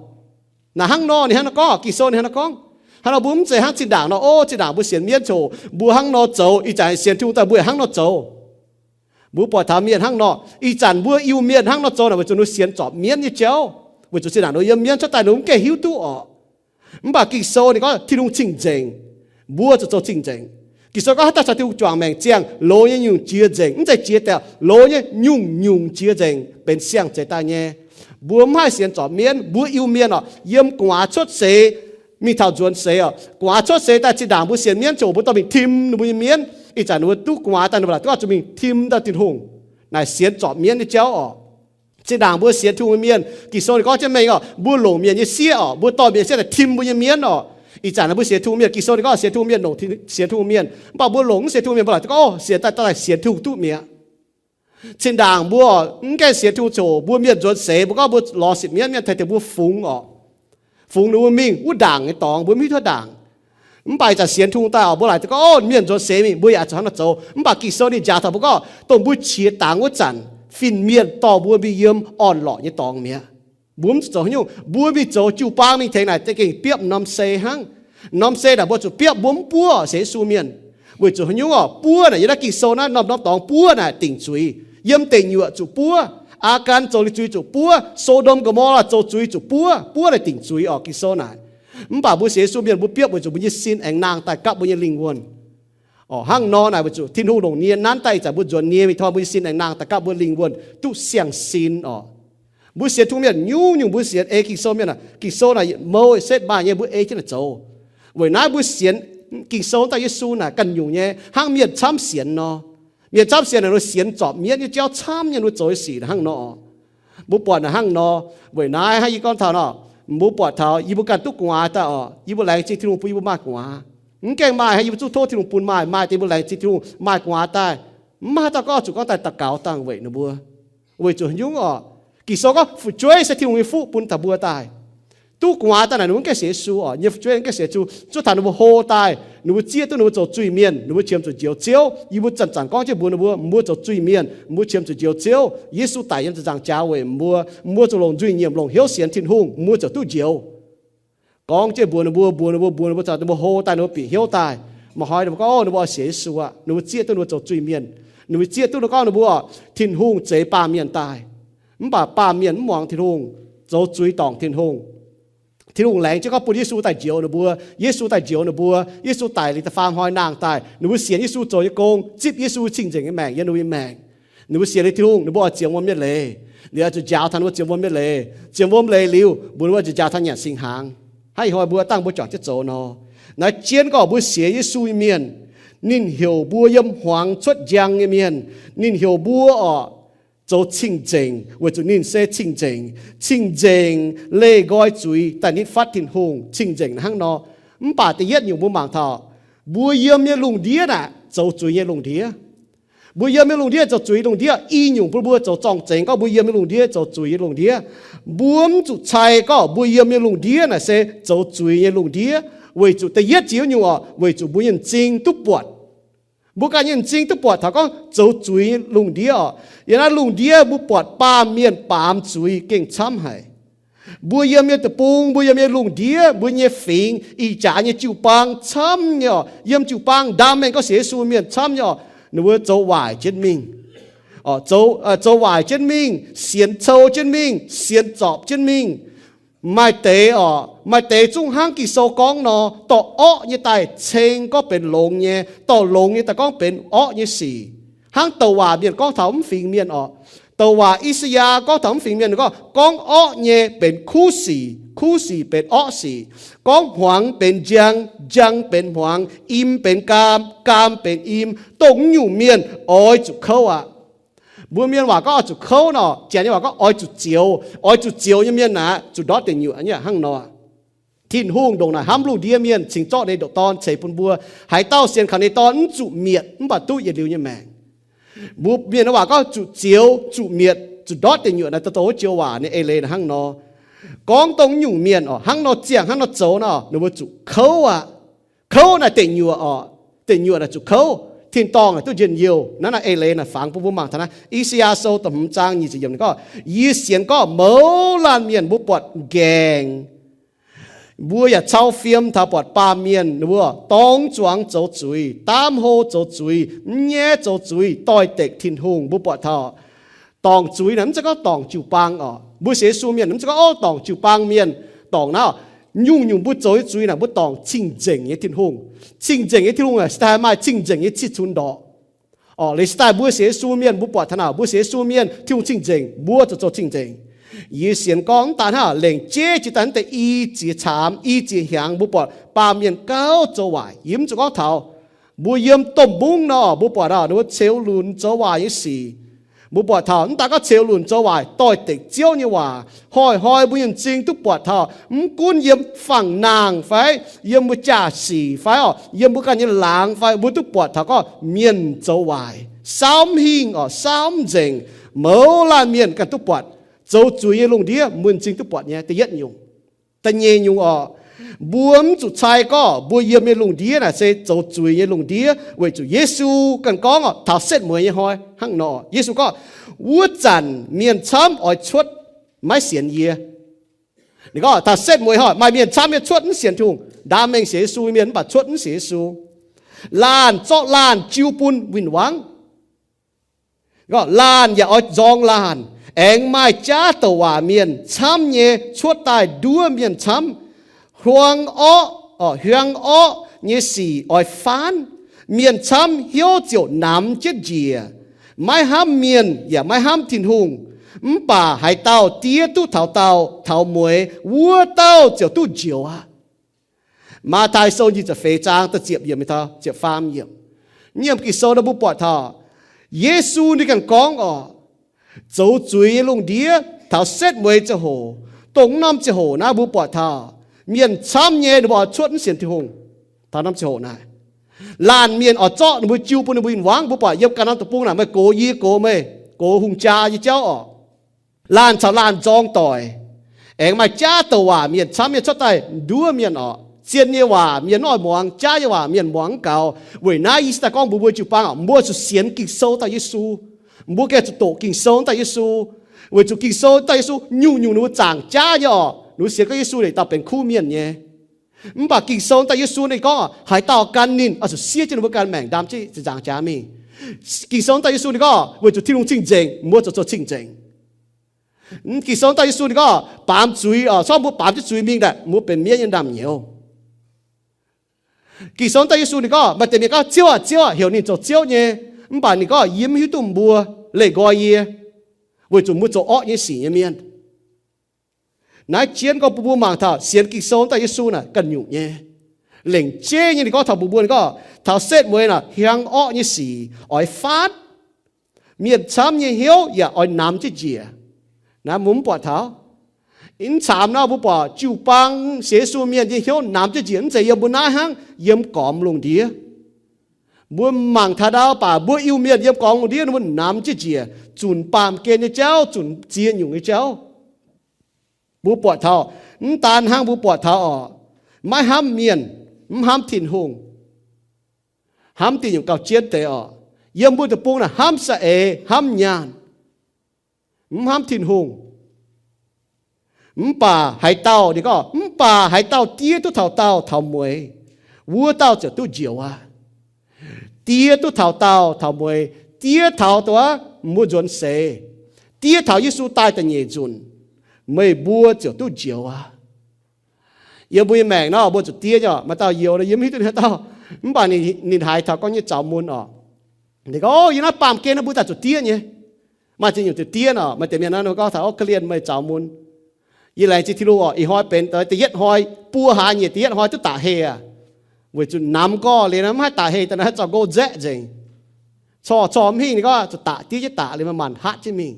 Naaic hnangv nor ninh hnangv nor gorngv, Ging-Sou ninh hnangv nor gorngv. Hnangv nor mbuo mv zeiz hnangv zinh ndaangc nor, o, zinh ndaangc mbuo sienx mienv ziangh hoc mbuo hnangv nor zoux, ih zanc sienx Tin-Hungh daaih mbuo yaac hnangv nor zoux. Mbuo buatc taux mienh hnangv nor, ih zanc mbuo Iu-Mienh hnangv nor zoux naaic weic zuqc ninh sienx zorpc mienv nyei jauv, weic zuqc zinh ndaangc ninh yiem mienv cuotv daaih ninh mv gaengh hiuv duqv orqc. Mv baac Ging-Sou ninh gorngv Tin-Hungh cing-nzengc, mbuo zuqc zoux cing-nzengc. Ging-Sou gorngv haaix dauh caux Tin-Hungh juangc maengc ziangh loz nyei nyungc jiex nzengc, mv zeiz jiex daaih, loz nyei nyungc-nyungc jiex nzengc benx siang-zeix daaih nyei. Mbuo mv haih sienx zorpc mienv, mbuo Iu-Mienh orqc, yiem gu'nguaaz cuotv seix mingh taux nzuonx seix orqc, gu'nguaaz cuotv seix daaih zinh ndaangc mbuo sienx mienv ziangh hoc mbuo dorh mingh tim ninh mbuo nyei mienv. Ih zanc ninh mbuo duqv gu'nguaaz daaih ninh mbuo laaic duqv oix zuqc mingh tim dauh Tin-Hungh. Naaic sienx zorpc mienv nyei jauv orqc. Zinh ndaangc mbuo sienx Tin-Hungh nyei mienh, Ging-Sou ninh gorngv jienv mengh orqc, mbuo longc mienh nyei sieqv orqc, mbuo dorh mienh sieqv daaih tim mbuo nyei mienv orqc. Ih zanc naaic mbuo sienx Tin-Hungh mienh, Ging-Sou ninh gorngv sienx Tin-Hungh mienh longc sienx Tin-Hungh mienh, mv baac mbuo longc mv sienx Tin-Hungh mienh mbuo laaic duqv gorngv, o, sienx daaih, daaih sienx Tin-Hungh duqv mi'aqv. Zinh ndaangc mbuo mv gaengh sienx Tin-Hungh ziangh hoc mbuo mienh nzuonx seix mbuo gorngv mbuo lorz sipv mienv, mienh tengx tengx mbuo fungx orqc. Fungx ninh mbuo mingh wuov ndaangc nyei dorngx, mbuo mv hiuv duqv ndaangc. Mv baac ih zanc sienx Tin-Hungh daaih orqc, mbuo laaic duqv gorngv, o, mienh nzuonx seix mingh, mbuo yaac zuqc hnangv nor zoux. Mv baac Ging-Sou ninh njaaux taux mbuo gorngv dongh mbuo qiex dangx wuov zanc, fin-mienh dorh mbuo mingh yiem orn-lorqc nyei dorngx mi'aqv. Mbuo mv zuqc zoux haaix nyungc, mbuo mingh zoux jiu-baang mingh tengx naaic za'gengh biopv norm sei hnangv. Norm sei naaic mbuo zuqc biopv, mbuo mv buov sienx Yesu mienh. Weic zuqc haaix nyungc orqc, buov naaic yiem naaiv Ging-Sou naaiv norm-norm dorngx buov naaic dingc zuiz. Yiem deic nyuoqc zuqc buov, Aakan zoux liuz zuiz zuqc buov, So^ndom Go^mo^laa zoux zuiz zuqc buov, buov naaic dingc zuiz orqc, Ging-Sou naaic. Mv baac mbuo sienx Yesu mienh mbuo biopv weic zuqc mbuo nyei sin aengx nangh daaih gapv mbuo nyei lingh wuonh. Orqc, hnangv nor naaic weic zuqc Tin-Hungh longc nie nanv daaih ih zanc mbuo nzuonx nie mingh tov mbuo nyei sin aengx nangh daaih gapv mbuo lingh wuonh duqv siang-sin orqc. Mbuo sienx Tin-Hungh mienh nyungc-nyungc mbuo sienx ei Ging-Sou mienh aah, Ging-Sou naaic yietc mouh setv maaih nyei mbuo ei jienv naaic zoux. Weic naaiv mbuo sienx Ging-Sou daaih Yesu naaic ganh nyungc nyei hnangv mienh camv sienx nor. Mienh camv sienx naaic ninh sienx zorpc mienv nyei jauv camv nyei, ninh mbuo zoux nyei sic naaic hnangv nor. Mbuo buatc naaic hnangv nor. Weic naaiv hnangv yie gorngv taux nor, mbuo buatc taux yie mbuo ganh duqv gu'nguaaz daaih orqc, yie mbuo laengz zingh Tin-Hungh bun yie mbuo maaih gu'nguaaz. Mv gaengh maaih hnangv yie mbuo zuqc tov Tin-Hungh bun maaih, maaih deix mbuo laengz zingh Tin-Hungh maaih gu'nguaaz daaih. Mv maaih haaix dauh gorngv zuqc gorngv daaih daux gaux dangh weic ninh mbuo. Weic zuqc haaix nyungc orqc? Ging-Sou gorngv fu'jueiv se Tin-Hungh nyei fuqv bun taux mbuo daaih. Duqv gu'nguaaz daaih naaic ninh mbuo mv gaengh sienx Yesu orqc, nyei fu'jueiv mv gaengh sienx Yesu, zuov taux ninh mbuo hlo daaih, ninh mbuo zieqv duqv ninh mbuo zoux zuiz-mienh, ninh mbuo qiemx zuqc njoux Ziouv. Yie mbuo zanc-zanc gorngv jienv mbuox ninh mbuo, mbuo zoux zuiz-mienh, mbuo qiemx zuqc njoux Ziouv. Yesu daic yiem ziepc nzaangc jaax weic mbuo, mbuo zuqc longc nzuih nyiemc, longc hnyouv sienx Tin-Hungh, mbuo ziouc duqv njoux. Gorngv jienv mbuox ninh mbuo, mbuox ninh mbuo, mbuox ninh mbuo, ninh mbuo hlo daaih, ninh mbuo bieqc hnyouv daaih. Maaih hnoi ninh mbuo gorngv, o, ninh mbuo oix sienx Yesu aqv. Ninh mbuo zieqv duqv ninh mbuo zoux zuiz-mienh. Ninh mbuo zieqv duqv ninh gorngv ninh mbuo, Tin-Hungh zeix baamh mienh daaih. Mv baac baamh mienh mv muangx Tin-Hungh, zoux zuiz dorngc Tin-Hungh. Tin-Hungh laengz jienv gorngv bun Yesu daaih njoux ninh mbuo. Yesu daaih njoux ninh mbuo. Yesu daic liuz da'faam hnoi nangh daaih. Ninh mbuo sienx Yesu zoux nyei gong, zipv Yesu cing-nzengc nyei maengc yiem ninh mbuo nyei maengc. Ninh mbuo sienx liuz Tin-Hungh, ninh mbuo oix zienx wuom nyei leiz. Ninh oix zuqc njaaux taux ninh mbuo zienx wuom nyei leiz. Zienx wuom leiz liuz, mbuo ninh mbuo oix zuqc njaaux taux nyanc singx hnaangx. Hnangv ih hnoi mbuo dangh mbuo juangc jienv zoux nor, naaiv jienv gorngv mbuo sienx Yesu nyei mienh, ninh heuc mbuo yiem hmuangx cuotv njang nyei mienh, ninh heuc mbuo orqc, zoux cing-nzengc weic zuqc ninh se cing-nzengc. Cing-nzengc leih nqoi zuiz daaih nitv fatv Tin-Hungh. Cing-nzengc hnangv nor. Mv baac da'yietv nyungc mbuo mangc taux, mbuo yiem nyei lungh ndiev naaic zoux zuiz nyei lungh ndiev. Mbuo yiem nyei lungh ndiev zoux zuiz lungh ndiev. I nyungc bun mbuo zoux zorng-zengx gorngv mbuo yiem nyei lungh ndiev zoux zuiz nyei lungh ndiev. Mbuo mv zuqc cai gorngv mbuo yiem nyei lungh ndiev naaic se zoux zuiz nyei lungh ndiev, weic zuqc da'yietv ziex nyungc orqc, weic zuqc mbuo nyei m'zing duqv buatc. Mbuo ganh nyei m'zing duqv buatc taux gorngv zoux zuiz nyei lungh ndiev orqc. Yiem naaiv lungh ndiev mbuo buatc baamh mienh baamz zuiz gengh camv haic. Mbuo yiem nyei deic-bung, mbuo yiem nyei lungh ndiev, mbuo nyei fingx, ih jaax nyei jiu-baang camv nyei oc. Yiem jiu-baang ndaam mengh gorngv sienx Yesu mienh camv nyei oc, ninh mbuo zoux waaic jienv mingh. Zoux waaic jienv mingh, sienx cou jienv mingh, sienx zorpc jienv mingh. Maaih deix oc, maaih deix zungv hnangv Ging-Sou gorngv nor, dorh orqv nyei daaih ceng gorngv benx longx nyei, dorh longx nyei daaih gorngv benx orqv nyei sic. Hnangv douc waac mienh gorngv taux mv fingx mienh oc. Douc waac I^saa^yaa gorngv taux mv fingx mienh gorngv, gorngv orqv nyei benx kuv sic, kuv sic benx orqv sic. Gorngv hmuangx benx njang, njang benx hmuangx, im benx gaam, gaam benx im. Dongh nyungc mienh oix zuqc kouv aqv. Mbuo mienh waac gorngv oix zuqc kouv nor, Janx nyei waac gorngv oix zuqc zioux. Oix zuqc zioux nyei mienh naaic zuqc ndortv deic nyuoqc nyei hnangv nor. Tin-Hungh ndongc naaic hnamv lungh ndiev mienh cingx zorqv ninh ndoqc Dorn ceix bun mbuo. Haaix dauh sienx kaux ninh Dorn mv zuqc mietc mv baac duqv yietc liuz nyei maengc. Mbuo mienh waac gorngv zuqc zioux, zuqc mietc, zuqc ndortv deic nyuoqc naaic, dongh wuov joux waac ninh eix leiz naaic hnangv nor. Gorngv dongh nyungc mienh oc, hnangv nor ziangh hnangv nor zoux nor, ninh mbuo zuqc kouv aqv. Kouv naaic deic nyuoqc oc. Deic nyuoqc naaic zuqc kouv. Tin-dorngh naaic duqv njien-youh. Naaiv naaic eix leiz naaic fangx bun mbuo mangc taux naaiv I^saa^yaa Sou da'hmz zaang nyic ziepc yiemc ninh gorngv, yie sienx gorngv mouz laanh mienh mbuo buatc nqaengc, mbuo yaac cau fiem taux buatc baamh mienh, ninh mbuo dorng zuangx zoux zuiz, daamv hlo zoux zuiz, mv nyaiv zoux zuiz, doix-dekc Tin-Hungh. Mbuo buatc taux dorngc zuiz naaic mv zeiz gorngv dorngc jiu-baang oc. Mbuo sienx Yesu mienh mv zeiz gorngv, o, dorngc jiu-baang mienh, dorngc naaiv. Nyungc-nyungc mbuo zoux nyei zuiz naaic mbuo dorngc cing-nzengc nyei Tin-Hungh. Cing-nzengc nyei Tin-Hungh naaic se daaih maaih cing-nzengc nyei cing-nzengc cin-nzengc ndorqc. Oc, leiz se daaih mbuo sienx Yesu mienh mbuo buatc taux naaic, mbuo sienx Yesu mienh Tin-Hungh cing-nzengc, mbuo zoux zoux cing-nzengc. Yie sienx gorngv mv daan hnangv, lengc jeiv jiex daaih naaiv deix i ziex caamx, i ziex hnyangx mbuo buatc baamh mienh gauh zoux waaic. Yie mv zuqc gorngv taux mbuo yiem domh mungv nor, mbuo buatc ninh mbuo ceux lunx zoux waaic nyei sic. Mbuo buatc taux mv daan gorngv ceux lunx zoux waaic, doix-dekc Ziouv nyei waac, hnoi-hnoi mbuo nyei m'zing duqv buatc taux, mv gunv yiem fangx-naangh fai, yiem mbuo jaa-sic fai oc, yiem mbuo ganh nyei laangz fai, mbuo duqv buatc taux gorngv mienh zoux waaic, saauv mv hingh oc, saauv mv nzengc. Mouz laanh mienh ganh duqv buatc. Zoux zuiz nyei lungh ndiev mbuo m'zing duqv buatc nyei da'yietv nyungc. Da'nyeic nyungc oc, mbuo mv zuqc cai gorngv mbuo yiem nyei lungh ndiev naaic se zoux zuiz nyei lungh ndiev, weic zuqc Yesu ganh gorngv oc, taux setv mueiz nyei hnoi hnangv nor, Yesu gorngv, wuov zanc mienh camv oix cuotv maiv sienx yie. Ninh gorngv taux setv mueiz hnoi maaih mienh camv nyei cuotv mv sienx Tin-Hungh. Ndaam mengh sienx Yesu mienh mv baac cuotv mv sienx Yesu. Laanh zorqv laanh jiu bun win-wangv. Laanh yaac oix nzorng laanh. Aengx maaih jaav douc waac mienh camv nyei cuotv daaih nduov mienh camv. Hiuang orqv, hiuang orqv nyei sic oix faanv. Mienh camv hnyouv ziouc namx jienv njiec. Maiv hnamv mienh yaac maiv hnamv Tin-Hungh. Mv baac haaix dauh diev duqv taux dauh taux mueiz, wuov dauh ziouc duqv njoux aqv. Matv^taai Sou nyic ziepc feix zaang da'ziepc yiemc, ziepc faam yiemc. Yiem Ging-Sou nor mbuo buatc taux Yesu ninh ganh gorngv oc, zoux zuiz nyei lungh ndiev taux setv mueiz ziangh hoc, dongh norm ziangh hoc naaiv mbuo buatc taux mienh camv nyei ninh mbuo oix cuotv mv sienx Tin-Hungh. Taux norm ziangh hoc naaiv, laanh mienh oix zorqv ninh mbuo jiu bun ninh mbuo win-wangv. Mbuo buatc yiem ganh norm deic-bung naaic maaih gox yie gox meih, gox hungh jaa nyei jauv oc. Laanh caux laanh nzorng doic. Aengx maaih jaav douc waac mienh camv nyei cuotv daaih nduov mienh oc. Zien nyei waac mienh mv oix muangx, jaav nyei waac mienh muangx mv gaux. Weic naaiv yie se daaih gorngv mbuox mbuo jiu-baang oc, mbuo zuqc sienx Ging-Sou daaih Yesu. Mbuo gengh zuqc doqc Ging-Sou daaih Yesu. Weic zuqc Ging-Sou daaih Yesu nyungc-nyungc ninh mbuo zaangc jaav nyei oc. Ninh mbuo sienx gorngv Yesu ninh dauh benx kuv mienh nyei. Mv baac Ging-Sou daaih Yesu ninh gorngv haaix dauh gan ninh oix zuqc siev jienv ninh mbuo ganh maengc ndaam jienv zaangc jaax mingh. Ging-Sou daaih Yesu ninh gorngv weic zuqc Tin-Hungh cing-nzengc, mbuo zuqc zoux cing-nzengc. Ging-Sou daaih Yesu ninh gorngv baamz zuiz oc, corngv mbuo baamz jienv zuiz mingh daaih mbuo benx mienv nyei ndaamv-nyouz. Ging-Sou daaih Yesu ninh gorngv maaih deix mienh gorngv, Ziouv aah, Ziouv aah, heuc ninh zoux Ziouv nyei, mv baac ninh gorngv, Yie mv hiuv duqv mbuo, leih nqoi yie, weic zuqc mbuo zoux orqv nyei sic nyei mienh. Naaiv jienv gorngv bun mbuo mangc taux sienx Ging-Sou daaih Yesu naaic ganh nyungc nyei. Lengc jeiv nyei ninh gorngv taux mbuox mbuo, ninh gorngv taux setv mueiz naaic hiuang orqv nyei sic oix faanv. Mienh camv nyei hnyouv yaac oix namx jienv njiec. Naaiv mbuo mv buatc taux. Mv caamx nor mbuo buatc jiu-baang sienx Yesu mienh nyei hnyouv namx jienv njiec mv zeiz yiem mbuo naaiv hnangv, yiem gormx lungh ndiev. Mbuo mangc taux ndau baac mbuo Iu-Mienh yiem gormx lungh ndiev ninh mbuo namx jienv njiec, zunc baamh gen nyei jauv, zunc ziex nyungc nyei jauv. Mbuo buatc taux, mv daan hnangv mbuo buatc taux oc, maiv hnamv mienh, mv hnamv Tin-Hungh, hnamv diuh nyungc gauh jienv deix oc. Yiem mbuo deic-bung naaic hnamv saeng-eix, hnamv nyaanh, mv hnamv Tin-Hungh. Mv baac haaix dauh, ninh gorngv, mv baac haaix dauh diev duqv taux daauh taux mueiz, wuov dauh ziouc duqv njoux aqv. Diev duqv taux daauh taux mueiz, diev taux dongh wuov nzuonx seix, diev taux Yesu daaih da'nyeic nzunc, meih mbuo ziouc duqv njoux aqv. Yiem mbuo nyei maengc nor, mbuo zuqc diev nyei oc. Maaih dauh youz nor, yie mv hiuv duqv ninh haaix dauh, mv baac ninh haiz taux gorngv nyei zaux mun oc. Ninh gorngv, o, yiem naaiv baamh gen nor mbuo daaih zuqc diev nyei. Maaih ziex nyungc zuqc diev nor, maaih deix mienh nor ninh gorngv taux, o, korv-lienh meih zaux mun. Yie laengz zingh Tin-Hungh oc, ih hnoi benx da'yietv hnoi, buo hlaax nyeic da'yietv hnoi duqv daqc heh aqv. Weic zuqc namx gorx liuz nor mv haih daaih heh, da'naaiv zorqv nqox nzaeqv nzengc. Corc corc mv hingh, ninh gorngv zuqc daqc diev jienv daqc liuz maaih maanc hatv jienv mingh.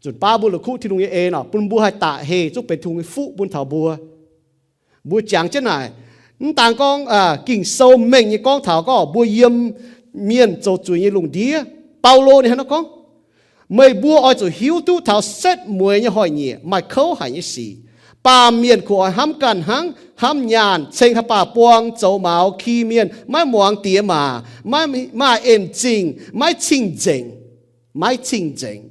Nzunc baav mbuo la'kuqv Tin-Hungh nyei en oc, bun mbuo haih daqc heh, zungv benx Tin-Hungh nyei fuqv bun taux mbuo. Mbuo jangx jienv naaic, mv daan gorngv Ging-Sou mengh nyei gorngv taux gorngv mbuo yiem mienh zoux zuiz nyei lungh ndiev. Baulo ninh hnangv naaiv gorngv, meih mbuo oix zuqc hiuv duqv taux setv mueiz nyei hnoi-nyieqc maaih kouv haic nyei sic. Baamh mienh kungx oix hnamv ganh hnangv, hnamv nyaanh, ceng haaix baac buang, zoux maux, ki mienh, maiv muangx diex maac, maiv maaih en zingh, maiv cing-nzengc, maiv cing-nzengc.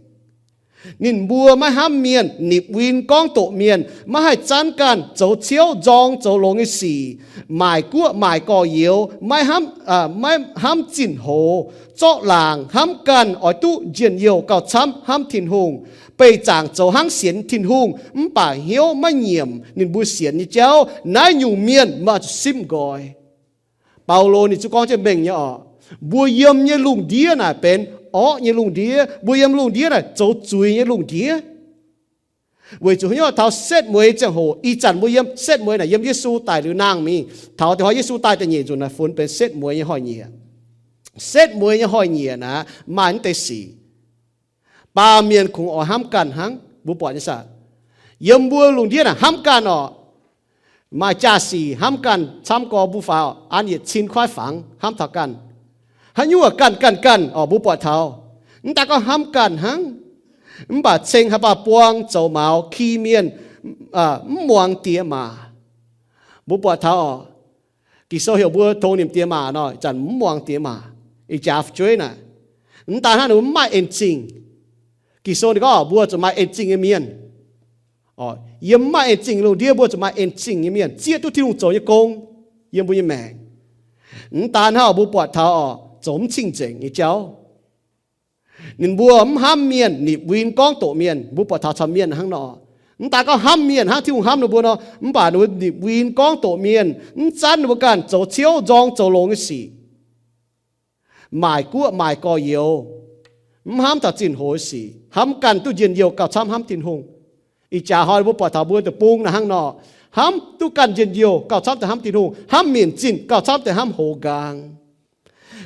Ninh mbuo maiv hnamv mienh, nipc win gorngv doqc mienh, maiv haih zanv ganh, zoux ciouv nzorng zoux longx nyei sic, maaic guoqv maaic gorx-youz, maiv hnamv, maiv hnamv zinh hoz, zorqv laangc, hnamv ganh oix duqv njien-youh gauh camv hnamv Tin-Hungh, beih zaangc zoux hnangv sienx Tin-Hungh mv baac hnyouv maiv nyiemc ninh mbuo sienx nyei jauv. Naaiv nyungc mienh meih oix zuqc simv nqoi. Baulo ninh zungv gorngv jienv mengh nyei oc. Mbuo yiem nyei lungh ndiev naaic benx orqv nyei lungh ndiev. Mbuo yiem lungh ndiev naaic zoux zuiz nyei lungh ndiev. Weic zuqc haaix nyungc? Taux setv mueiz ziangh hoc, ih zanc mbuo yiem setv mueiz naaic yiem Yesu daic liuz nangh mingh. Taux deix hnoi Yesu daaih da'nyeic nzunc naaic funx benx setv mueiz nyei hnoi-nyieqc. Setv mueiz nyei hnoi-nyieqc naaic maaih naaiv deix sic. Baamh mienh kungx oix hnamv ganh hnangv, mbuo buatc nyei saah? Yiem mbuo lungh ndiev naaic hnamv ganh orqc. Maaih jaa-sic hnamv ganh camv gorx mbuo faaux an yietc cin kuaaiv fangx hnamv taux ganh. Haaix nyungc ganh ganh ganh orqc, mbuo buatc taux. Mv daan gorngv hnamv ganh hnangv, mv baac ceng haaix baac buang, zoux maux, ki mienh, mv muangx diex maac. Mbuo buatc taux orqc, Ging-Sou heuc mbuo tongx nimc diex maac nor, ih zanc mv muangx diex maac, ih jaax fu'jueiv naaic. Mv daan hnangv, ninh mbuo mv maaih en zingh. Ging-Sou ninh gorngv mbuo zuqc maaih en zingh nyei mienh. Yiem mv maaih en zingh lungh ndiev mbuo zuqc maaih en zingh nyei mienh zieqv duqv Tin-Hungh zoux nyei gong yiem mbuo nyei maengc. Mv daan hnangv, mbuo buatc taux orqc, zoux mv cing-nzengc nyei jauv. Ninh mbuo mv hnamv mienh, nipc win gorngv doqc mienh. Mbuo buatc taux caux mienh hnangv nor. Mv daan gorngv hnamv mienh hnangv Tin-Hungh hnamv ninh mbuo nor, mv baac ninh mbuo nipc win gorngv doqc mienh, mv zanv ninh mbuo ganh zoux ciouv nzorng zoux longx nyei sic, maaic guoqv maaic gorx-youz, mv hnamv taux zinh hoz sic, hnamv ganh duqv njien-youh gauh camv hnamv Tin-Hungh. Ih jaax hnoi mbuo buatc taux mbuo deic-bung naaic hnangv nor, hnamv duqv ganh njien-youh gauh camv deix hnamv Tin-Hungh, hnamv mienh zinh gauh camv deix hnamv hoz nqaang.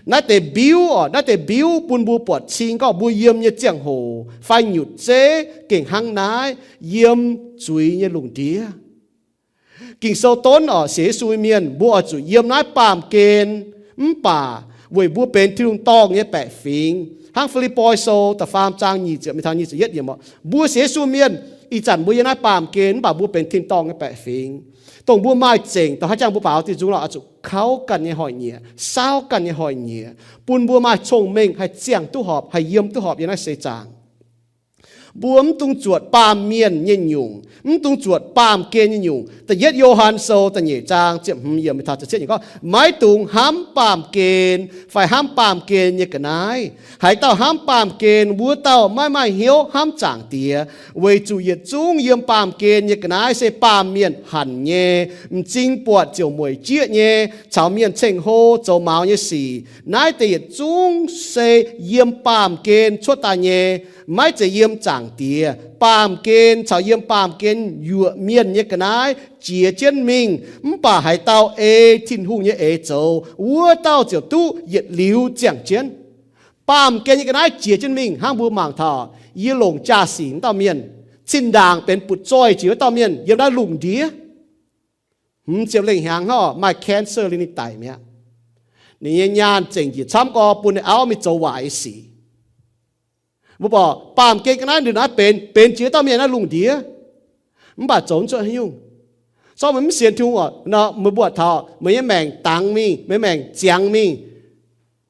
Naaiv deix mbiuv orqc, naaiv deix mbiuv bun mbuo buatc cing gorngv mbuo yiem nyei ziangh hoc fai nyutc zeiv gengh hnangv naaiv, yiem zuiz nyei lungh ndiev. Ging-Sou donv orqc, sienx Yesu nyei mienh mbuo oix zuqc yiem naaiv baamh gen, mv baac weic mbuo benx Tin-Hungh dorngh nyei baeqc fingx. Hnangv Fi^lipv^poi Sou da'faam zaang nyic ziepc mingh taux nyic ziepc yietv yiemc orqc, mbuo sienx Yesu mienh ih zanc mbuo yiem naaiv baamh gen mv baac mbuo benx tin-dorngh nyei baeqc fingx, dongh mbuo maaih zengc dongh haaix jangx mbuo baaux diuh nzung lorqc, oix zuqc kauv ganh nyei hnoi-nyieqc, saauv ganh nyei hnoi-nyieqc, bun mbuo maaih cong-mengh haih ziangh duqv horpc, haih yiem duqv horpc yiem naaiv seix zaangc. Mbuo mv dungx zuotc baamh mienh nyei nyungc, mv dungx zuotc baamh gen nyei nyungc. Da'yietv Yo^han Sou da'nyeic zaang ziepc hmz yiemc mingh taux ziepc cietv yiemc gorngv, maiv dungx hnamv baamh gen fai hnamv baamh gen nyei ga'naaiv. Haaix dauh hnamv baamh gen, wuov dauh maiv maaih hnyouv hnamv Zaangc Diex, weic zuqc yietc zungv yiem baamh gen nyei ga'naaiv se baamh mienh hanc nyei, m'zing buatc ziouc mueic jieqv nyei, caux mienh ceng-hlo, zoux maux nyei sic. Naaiv deix yietc zungv se yiem baamh gen cuotv daaih nyei, maiv zeiz yiem Zaangc Diex. Baamh gen caux yiem baamh gen yuoqc mienh nyei ga'naaiv jiex jienv mingh, mv baac haaix dauh ei Tin-Hungh nyei eix zoux, wuov dauh ziouc duqv yietc liuz ziangh jienv. Baamh gen nyei ga'naaiv jiex jienv mingh hnangv mbuo mangc taux yie longc jaa-sic wuov dauh mienh, zinh ndaangc benx butv-zoih jiex wuov dauh mienh yiem naaiv lungh ndiev. Hmz ziepc lengh hnyangx hnangv maaih cancer liuz ninh daic mi'aqv. Ninh nyei nyaanh zengc njiec camv gorx bun ninh auv mingh zoux waaic nyei sic. Mbuo buatc baamh gen ga'naaiv ndongc naaiv benx, benx jiex wuov dauh mienh naaiv lungh ndiev, mv baac zoux mv cuotv haaix nyungc. Sortv meih mv sienx Tin-Hungh orqc, meih mbuo buatc taux meih nyei maengc dangx mingh, meih maengc ziangx mingh,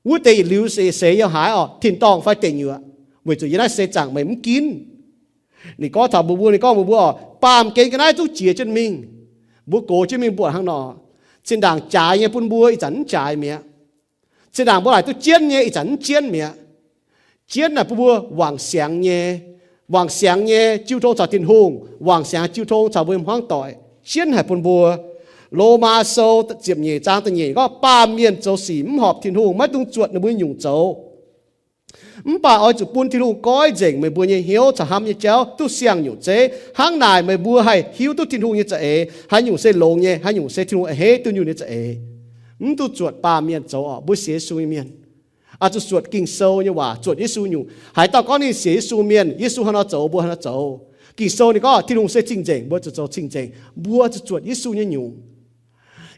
wuov deix yietc liuz seix yiem haaix orqc, tin-dorngh fai deic nyuoqc, weic zuqc yiem naaiv seix zaangc meih mv ginv. Ninh gorngv taux mbuox mbuo, ninh gorngv mbuox mbuo oc, baamh gen ga'naaiv zungv jiex jienv mingh. Mbuo gox jienv mingh mbuo buatc hnangv nor, zinh ndaangc jaaix nyei bun mbuo ih zanc mv jaaix mi'aqv. Zinh ndaangc mbuo laaic duqv jienv nyei ih zanc mv jienv mi'aqv. Jienv naaic bun mbuo wangc siangx nyei, wangc siangx nyei jiu tong caux Tin-Hungh, wangc siangx jiu tong caux mbuo hmuangv doic, jienv haic bun mbuo. Lomaa Sou ziepc nyeic zaang da'nyeic gorngv, baamh mienh zoux sic mv horpc Tin-Hungh, maiv dungx zuotc ninh mbuo nyungc zoux. Mv baac oix zuqc bun Tin-Hungh goiv nzengc meih mbuo nyei hnyouv caux hnamv nyei jauv duqv siang-nyungc zeiv. Hnangv naaic meih mbuo haih hiuv duqv Tin-Hungh nyei za'eix, haaix nyungc se longx nyei, haaix nyungc se Tin-Hungh a'hneiv duqv nyungc nyei za'eix. Mv dungx zuotc baamh mienh zoux oc, mbuo sienx Yesu nyei mienh. Oix zuqc zuotc Ging-Sou nyei waac, zuotc Yesu nyungc. Haaix dauh gorngv ninh sienx Yesu mienh, Yesu haaix nor zoux mbuo haaix nor zoux. Ging-Sou ninh gorngv Tin-Hungh se cing-nzengc, mbuo zuqc zoux cing-nzengc. Mbuo zuqc zuotc Yesu nyei nyungc.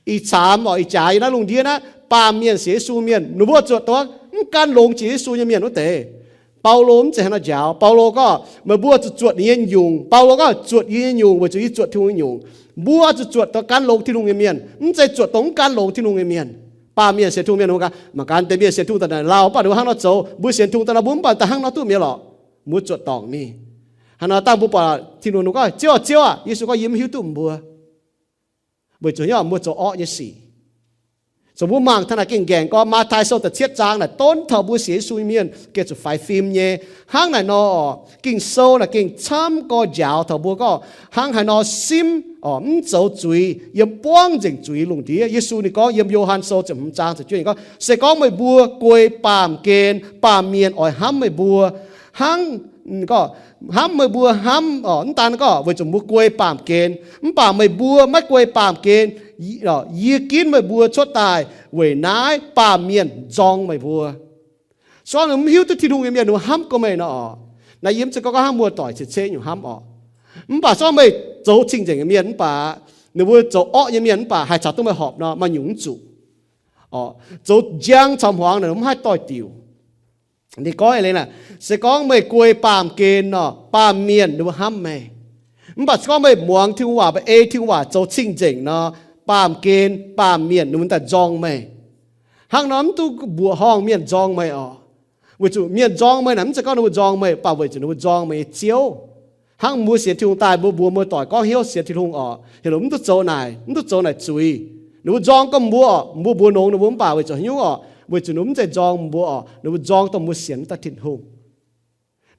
Ih caamx oc, ih jaax yiem naaiv lungh ndiev naaiv, baamh mienh sienx Yesu mienh, ninh mbuo zuotc dongh mv gan longx jiex Yesu nyei mienh wuov deix. Baulo mv zeiz hnangv nor njaaux. Baulo gorngv meih mbuo zuqc zuotc ninh nyei nyungc. Baulo gorngv zuotc yie nyei nyungc weic zuqc yie zuotc Tin-Hungh nyei nyungc. Mbuo zuqc zuotc dongh gan longx Tin-Hungh nyei mienh, mv zeiz zuotc dongh mv gan longx Tin-Hungh nyei mienh. Baamh mienh sienx Tin-Hungh mienh, mbuo ganh mangc gaax deix mienh sienx Tin-Hungh daaih naaic lauh, mv baac ninh mbuo hnangv nor zoux. Mbuo sienx Tin-Hungh daaih nor, mbuo mv baac daaih hnangv nor duqv mi'aqv lorqc. Mbuo zuotc dorngc mingh. Haaix nor dangh mbuo buatc Tin-Hungh ninh gorngv, Ziouv aah, Ziouv aah, Yesu gorngv, yie mv hiuv duqv meih mbuo. Weic zuqc nyei mbuo zoux orqv nyei sic. Zoux mbuo mangc taux naaic gengh nqaengc gorngv Matv^taai Sou da'cietv zaang naaic donv taux mbuo sienx Yesu nyei mienh gengh zuqc faix fim nyei. Hnangv naaic nor oc, Ging-Sou naaic gengh camv gorx njaaux taux mbuo gorngv hnangv haaix nor simv oc, mv zoux zuiz, yiem buangv nzengc zuiz lungh ndiev. Yesu ninh gorngv yiem Yo^han Sou ziepc hmz zaang ziepc juov gorngv, se gorngv meih mbuo guei baamh gen, baamh mienh oix hnamv meih mbuo. Hnangv gorngv hnamv meih mbuo hnamv oc, mv daan gorngv weic zuqc mbuo guei baamh gen, mv baac meih mbuo maiv guei baamh gen, yie ginv meih mbuo cuotv daaih. Weic naaiv baamh mienh nzorng meih mbuo. Se gorngv ninh mv hiuv duqv Tin-Hungh nyei mienh ninh mbuo hnamv gorngv meih nor oc. Naaiv yie mv zeiz gorngv hnangv muoz-doic ceix-ceqv nyungc hnamv oc. Mv baac se gorngv meih zoux cing-nzengc nyei mienh mv baac, ninh mbuo zoux orqv nyei mienh mv baac haih caux duqv meih horpc nor, maaih nyungc mv zuqc. Zoux njang caux hmuangx naaic mv haih doix-diuc. Ninh gorngv eix leiz naaic, se gorngv meih guei baamh gen nor, baamh mienh ninh mbuo hnamv meih. Mv baac se gorngv meih muangx Tin-Hungh waac, meih ei Tin-Hungh waac zoux cing-nzengc nor, baamh gen baamh mienh ninh mbuo daaih nzorng meih. Hnangv nor mv duqv mbuoqc horngh mienh nzorng meih oc. Weic zuqc mienh nzorng meih naaic mv zeiz gorngv ninh mbuo nzorng meih, mv baac weic zuqc ninh mbuo nzorng meih nyei Ziouv. Hnangv mbuo sienx Tin-Hungh daaih, mbuo mbuox muoz-doic gorngv hnyouv sienx Tin-Hungh oc, heuc ninh mbuo mv duqv zoux naaic, mv duqv zoux naaic zuiz. Ninh mbuo nzorng gorngv mbuo oc, mbuo mbuox nongx ninh mbuo mv baac weic zuqc haaix nyungc oc? Weic zuqc ninh mbuo mv zeiz nzorng mbuo oc, ninh mbuo nzorng dongh mbuo sienx mv daaih Tin-Hungh.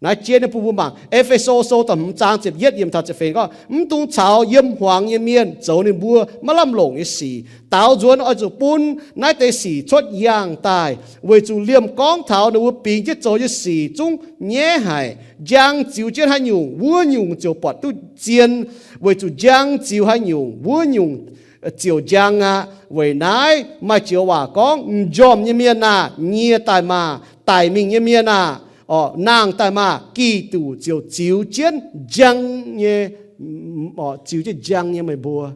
Naaiv jien nyei bun mbuo mangc E^fe^so Sou da'hmz zaang ziepc yietv yiemc taux ziepc feix gorngv, mv dungx caux yiem hmuangx nyei mienh zoux ninh mbuo maiv lamh longc nyei sic. Daaux nzuonx oix zuqc bun naaiv deix sic cuotv yangh daaih, weic zuqc liemh gorngv taux ninh mbuo bingx jienv zoux nyei sic zungv nyaiv haic, njang ziux jienv haaix nyungc, wuov nyungc ziouc buatc duqv zien. Weic zuqc njang ziux haaix nyungc, wuov nyungc ziouc njang aqv. Weic naaiv maaih joux waac gorngv, m'njormh nyei mienh aah, nyie daaih maah! Daic mingh nyei mienh aah, nangh daaih maah! Giduc ziouc ziux jienv njang nyei, ziux jienv njang nyei meih mbuo.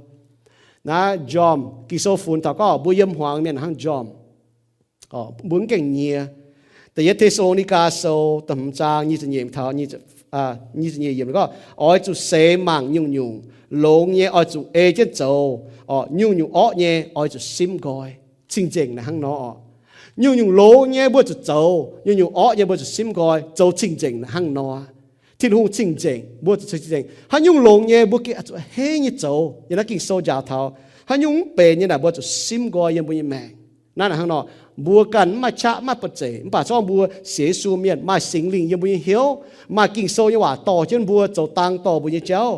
Naaiv njormh, Ging-Sou funx taux gorngv mbuo yiem hmuangx mienh hnangv njormh. Mbuo mv gaengh nyie. Da'yietv Te^saa^lo^ni^gaa Sou da'hmz zaang nyic ziepc nyeic taux nyic ziepc nyeic yiemc gorngv, oix zuqc seix mangc nyungc-nyungc, longx nyei oix zuqc ei jienv zoux, nyungc-nyungc orqv nyei oix zuqc simv nqoi. Cing-nzengc naaic hnangv nor oc. Nyungc-nyungc longx nyei mbuo zuqc zoux, nyungc-nyungc orqv nyei mbuo zuqc simv nqoi. Zoux cing-nzengc naaic hnangv nor. Tin-Hungh cing-nzengc, mbuo zuqc cing-nzengc. Haaix nyungc longx nyei mbuo gengh zuqc heiv nyei zoux. Yiem naaiv Ging-Sou njaaux taux, haaix nyungc mv benx nyei naaic mbuo zuqc simv nqoi yiem mbuo nyei maengc. Naaiv naaic hnangv nor, mbuo ganh mv maaih qaqv mv maaih ba'zeic, mv baac se gorngv mbuo sienx Yesu mienh maaih Singx Lingh yiem mbuo nyei hnyouv, maaih Ging-Sou nyei waac dorh jienv mbuo, zoux dang dorh mbuo nyei jauv.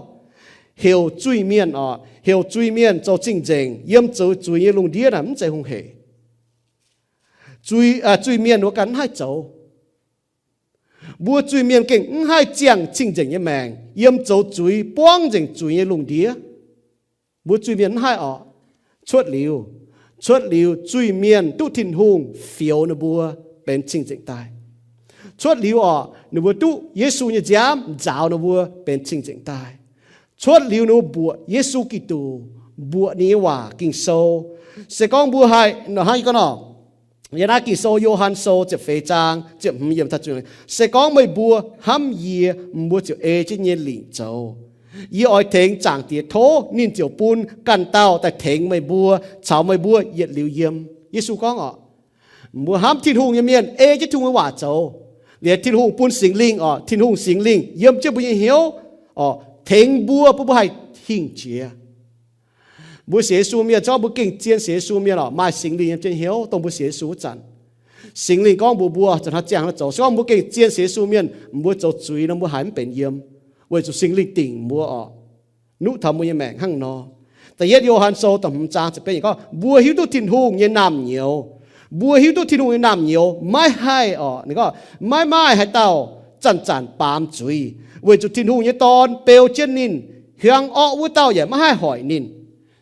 Heuc zuiz-mienh oc, heuc zuiz-mienh zoux cing-nzengc yiem zoux zuiz nyei lungh ndiev naaic mv zeiz hungh heic. Zuiz, zuiz mienh mbuo ganh mv haih zoux. Mbuo zuiz-mienh gengh mv haih ziangh cing-nzengc nyei maengc yiem zoux zuiz, buangv nzengc zuiz nyei lungh ndiev. Mbuo zuiz-mienh mv haih oc. Cuotv liuz, cuotv liuz zuiz-mienh duqv Tin-Hungh fioux ninh mbuo benx cing-nzengc daaih. Cuotv liuz oc, ninh mbuo duqv Yesu nyei nziaamv nzaaux ninh mbuo benx cing-nzengc daaih. Cuotv liuz ninh mbuo mbuoqc Yesu Giduc, mbuoqc ninh nyei waac Ging-Sou. Se gorngv mbuo haih hnangv yie gorngv nor, yiem naaiv Ging-Sou Yo^han Sou ziepc feix zaang ziepc hmz yiemc taux ziepc, se gorngv meih mbuo hnamv yie, mbuo ziouc ei jienv nyei lingc zoux. Yie oix tengx Zaangc Diex tov, ninh ziouc bun ganh dauh daaih tengx meih mbuo, caux meih mbuo yietc liuz yiem. Yesu gorngv oc, mbuo hnamv Tin-Hungh nyei mienh ei jienv Tin-Hungh nyei waac zoux, liuz Tin-Hungh bun Singx Lingh oc, Tin-Hungh Singx Lingh yiem jienv mbuo nyei hnyouv, orqc, tengx mbuo, bun mbuo haih hingh jiex. Mbuo sienx Yesu mienh, se gorngv mbuo gengh zien sienx Yesu mienh orqc, maaih Singx Lingh yiem jienv hnyouv dongh mbuo sienx Yesu wuov zanc. Singx Lingh gorngv mbuox mbuo zuqc hnangv ziangh nor zoux. Se gorngv mbuo gengh zien sienx Yesu mienh, mbuo zoux zuiz nor mbuo haiz mv benx yiem, weic zuqc Singx Lingh dingc mbuo orqc, nuqv taux mbuo nyei maengc hnangv nor. Da'yietv Yo^han Sou da'hmz zaang ziepc betv yiemc gorngv, mbuo hiuv duqv Tin-Hungh nyei naamh nyouz. Mbuo hiuv duqv Tin-Hungh nyei naamh nyouz maiv haih orqc, ninh gorngv maiv maaih haaix dauh zanc-zanc baamz zuiz, weic zuqc Tin-Hungh nyei Dorn beu jienv ninh. Hiuang orqv wuov dauh yaac maiv haih hoic ninh.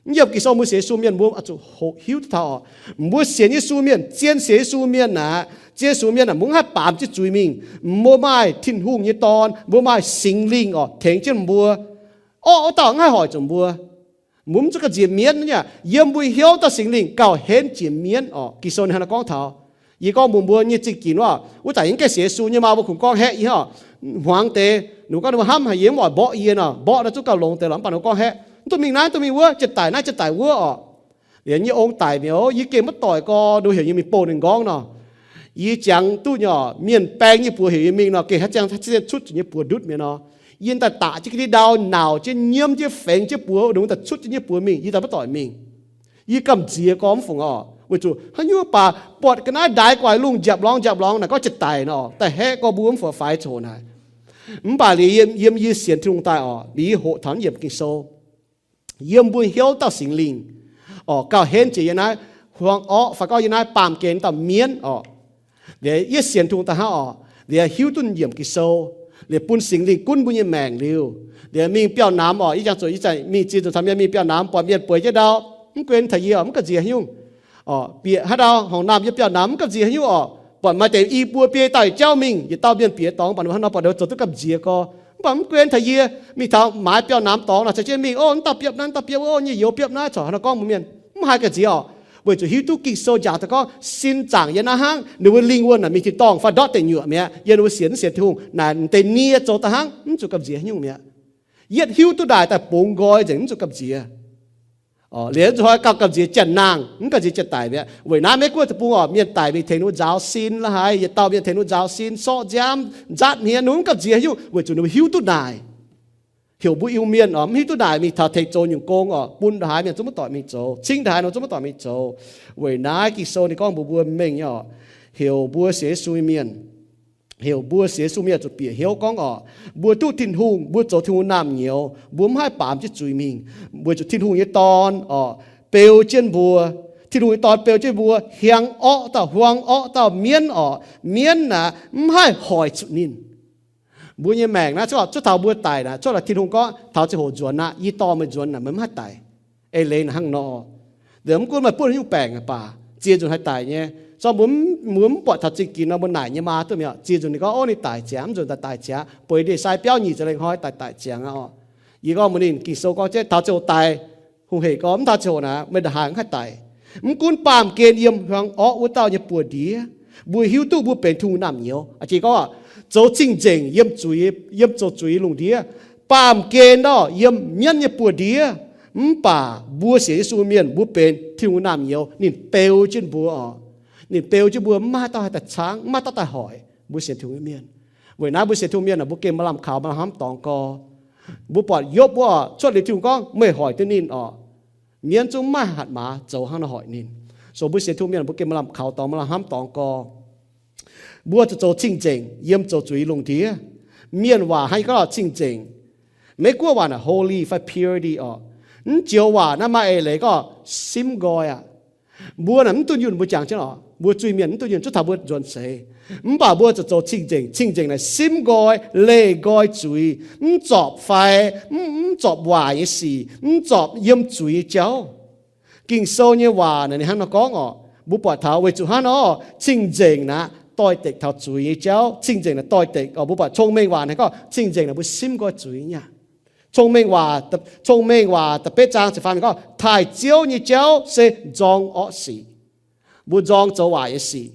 Yiem Ging-Sou mbuo sienx Yesu mienh mbuo zuqc hoqc hiuv duqv taux orqc, mbuo sienx Yesu mienh, zien sienx Yesu mienh aqv, zien Yesu mienh aqv, mbuo mv haih baamz jienv zuiz mingh. Mbuo maaih Tin-Hungh nyei Dorn, mbuo maaih Singx Lingh orqc, tengx jienv mbuo. Orqv wuov dauh mv haih hoic zuqc mbuo. Mbuo mv zuqc gamh nziex mienv aqv. Yiem mbuo hnyouv dauh Singx Lingh gauh henv jiex mienv orqc. Ging-Sou ninh hnangv naaiv gorngv taux. Yie gorngv mbuox mbuo nyei zingh ginx orqc, wuov zanc yie mv gaengh sienx Yesu nyei maa, mbuo kungx gorngv haeqv yie orqc, hmuangx deix, ninh gorngv ninh mbuo hnamv haic, yie mv oix mborqv yie nor, mborqv naaiv zungv gauh longx deix lorqc, mv baac ninh gorngv haeqv, mv duqv mingh naaiv, mv duqv mingh wuov, jiex daic naaiv, jiex daic wuov orqc. Liuz yie nyei ong daic mi'aqv, yie gengh maiv doic gorx nor, heuc yie mingh bouh ninh nqorngv nor. Yie jangx duqv nyei orqc, mienh baeng nyei buoz heuc yie mingh nor, gengh haaix ziangh cutv zuqc nyei buoz ndutv mi'aqv nor. Yie daaih daqc jienv ga'ndiev ndau, nauc jienv, nyiemv jienv, fengx jienv buoz, ninh daaih cutv jienv nyei buoz mingh, yie daaih maiv doic mingh. Yie gamh nziex gorx mv fungc orqc, weic zuqc haaix nyungc baac buatc ga'naaiv ndaix gu'nguaaic lungh njapc lorngx njapc lorngx naaic gorngv jiex daic nor, daaih haeqv gorx mbuo mv fungc faix coc naaic. Mv baac liuz yiem, yiem yie sienx Tin-Hungh daaih orqc, liuz yie hoqc taux yiemc Ging-Sou, yiem mbuo hnyouv dauh Singx Lingh orqc, gauh henv jiex yiem naaiv hmuangx orqv fai gorngv yiem naaiv baamh gen dauh mienv orqc. Liuz yie sienx Tin-Hungh daaih hnangv orqc, liuz hiuv duqv yiemc Ging-Sou, liuz bun Singx Lingh gunv mbuo nyei maengc liuz, liuz mingh biauv namx orqc, yie jangx zuqc yie mingh ziex nzunc taux mienh mingh biauv namx, buatc mienh bueix jienv ndau, mv guen taux yie orqc, mv gamh nziex haaix nyungc orqc. Bieqc haaix ndau horngc naamh yiem biauv namx mv gamh nziex haaix nyungc orqc. Buatc maaih deix i buo biei dauh jauv mingh yietc dauh mienh bieqc dorngx, mv baac ninh hnangv nor buatc ninh zoux duqv gamh nziex gorx, mv baac mv guen taux yie mingh taux maaiz biauv namx dorngx nor caux jienv mingh, ov, mv dauh biopv naaiv, mv dauh biopv wuov, nyei youz biopv naaiv, corc hnangv nor gorngv mbuo mienh mv haiz gamh nziex orqc, weic zuqc hiuv duqv Ging-Sou jangx daaih gorngv sin zaangc yiem naaiv hnangv, ninh mbuo lingh wuonh naaic mingh tin-dorngh fai ndortv deic nyuoqc mi'aqv. Yiem ninh mbuo sienx, sienx Tin-Hungh naaic m'deix nie zoux daaih hnangv, mv zuqc gamh nziex haaix nyungc mi'aqv. Yietv hiuv duqv naaic daaih bungx nqoi nzengc, mv zuqc gamh nziex. Liuz zuqc hnoi gauh gamh nziex janx-nangh, mv gamh nziex janx-daic mi'aqv. Weic naaiv Meiv-Guoqv deic-bung orqc, mienh daic mingh tengx ninh mbuo nzaaux sin la'haaix, yietc dauh mienh tengx ninh mbuo nzaaux sin, sorqv nziaamv, nzaatv hmien, ninh mbuo mv gamh nziex haaix nyungc, weic zuqc ninh mbuo hiuv duqv naaic. Heuc mbuo Iu-Mienh orqc, mv hiuv duqv naaic mingh taux tengx zoux nyungc gong orqc, bun ndongc haaix mienh zungv maiv doic mingh zoux, cingv ndongc haaix nor zungv maiv doic mingh zoux. Weic naaiv Ging-Sou ninh gorngv mbuox mbuo mengh nyei orqc, heuc mbuo sienx Yesu nyei mienh, heuc mbuo sienx Yesu mienh zuqc bieqc hnyouv gorngv orqc, mbuo duqv Tin-Hungh, mbuo zoux Tin-Hungh naamh nyouz, mbuo mv haih baamz jienv zuiz mingh, weic zuqc Tin-Hungh nyei Dorn orqc, beu jienv mbuo. Tin-Hungh nyei Dorn beu jienv mbuo, hiuang orqv dauh, hmuangx orqv dauh mienv orqc, mienv naaic mv haih hoic zuqc ninh. Mbuo nyei maengc naaiv cuotv, cuotv taux mbuo daic naaic, cuotv laaix Tin-Hungh gorngv taux ziangh hoc nzuonx aqv, yie dorh meih nzuonx naaic, meih mv haih daic. Eix leiz naaic hnangv nor, mv gunv meih buonv haaix nyungc baengc baac, ziex nzunc haih daic nyei. Se gorngv mbuo mv, mbuo mv buatc taux zingh ginx nor, mbuo naaic nyei maa duqv mi'aqv. Ziex nzunc ninh gorngv, ov, ninh daic ziangx, mv nzunc daaih daic ziangx, bueix ndie-sai biauv nyic ziepc lengh hnoi daic, daic ziangx aqv orqc. Yie gorngv mbuox ninh, Ging-Sou gorngv jienv taux ziangh hoc daic, hungh hec gorx, mv taux ziangh hoc naaic meih ndongc haaix mv haih daic. Mv gunv baamh gen yiem hiuang orqv wuov dauh nyei buoz-ndiev, mbuo hiuv duqv mbuo benx Tin-Hungh naamh nyouz. A'jang gorngv, zoux cing-nzengc yiem zuiz, yiem zoux zuiz lungh ndiev, baamh gen orqc yiem mienv nyei buoz-ndiev. Mv baac mbuo sienx Yesu mienh, mbuo benx Tin-Hungh naamh nyouz, ninh beu jienv mbuo orqc. Ninh beu jienv mbuo, mv maaih dauh haih daaih caangv, mv maaih dauh daaih hoic mbuo sienx Tin-Hungh mienh. Weic naaiv mbuo sienx Tin-Hungh mienh, mbuo gengh maaih lamh kaux, maaih lamh hnamv dorngx gorx. Mbuo buatc Yopv wuov, cuotv liuz Tin-Hungh gorngv meih hoic duqv ninh orqc, mienv zungv maiv hatc maaz zoux hnangv nor hoic ninh. So mbuo sienx Tin-Hungh mienh, mbuo gengh maaih lamh kaux dorngx, maaih lamh hnamv dorngx gorx. Mbuo zuqc zoux cing-nzengc yiem zoux zuiz lungh ndiev. Mienh waac hnangv gorngv cing-nzengc. Meiv-Guoqv waac naaic holy fai purity orqc. Mv joux waac naaiv maaih eix leiz gorngv simv nqoi aqv. Mbuo naaic mv dunh yunh mbuo jangx jienv orqc, mbuo zuiz-mienh mv dunh yunh, zuov taux mbuo nzuonx seix. Mv baac mbuo zuqc zoux cing-nzengc. Cing-nzengc naaic simv nqoi, leih nqoi zuiz, mv zorpc fai, mv, mv zorpc waaic nyei sic, mv zorpc yiem zuiz nyei jauv. Ging-Sou nyei waac naaic ninh hnangv nor gorngv orqc, mbuo buatc taux weic zuqc hnangv nor, cing-nzengc naaic doix-dekc taux zuiz nyei jauv. Cing-nzengc naaic doix-dekc orqc. Mbuo buatc cong-mengh waac naaic gorngv cing-nzengc naaic mbuo simv nqoi zuiz nyei aqv. Cong-mengh waac, Cong-Mengh Waac da'betv zaang ziepc faam gorngv, taaih Ziouv nyei jauv se nzorng orqv sic. Mbuo nzorng zoux waaic nyei sic.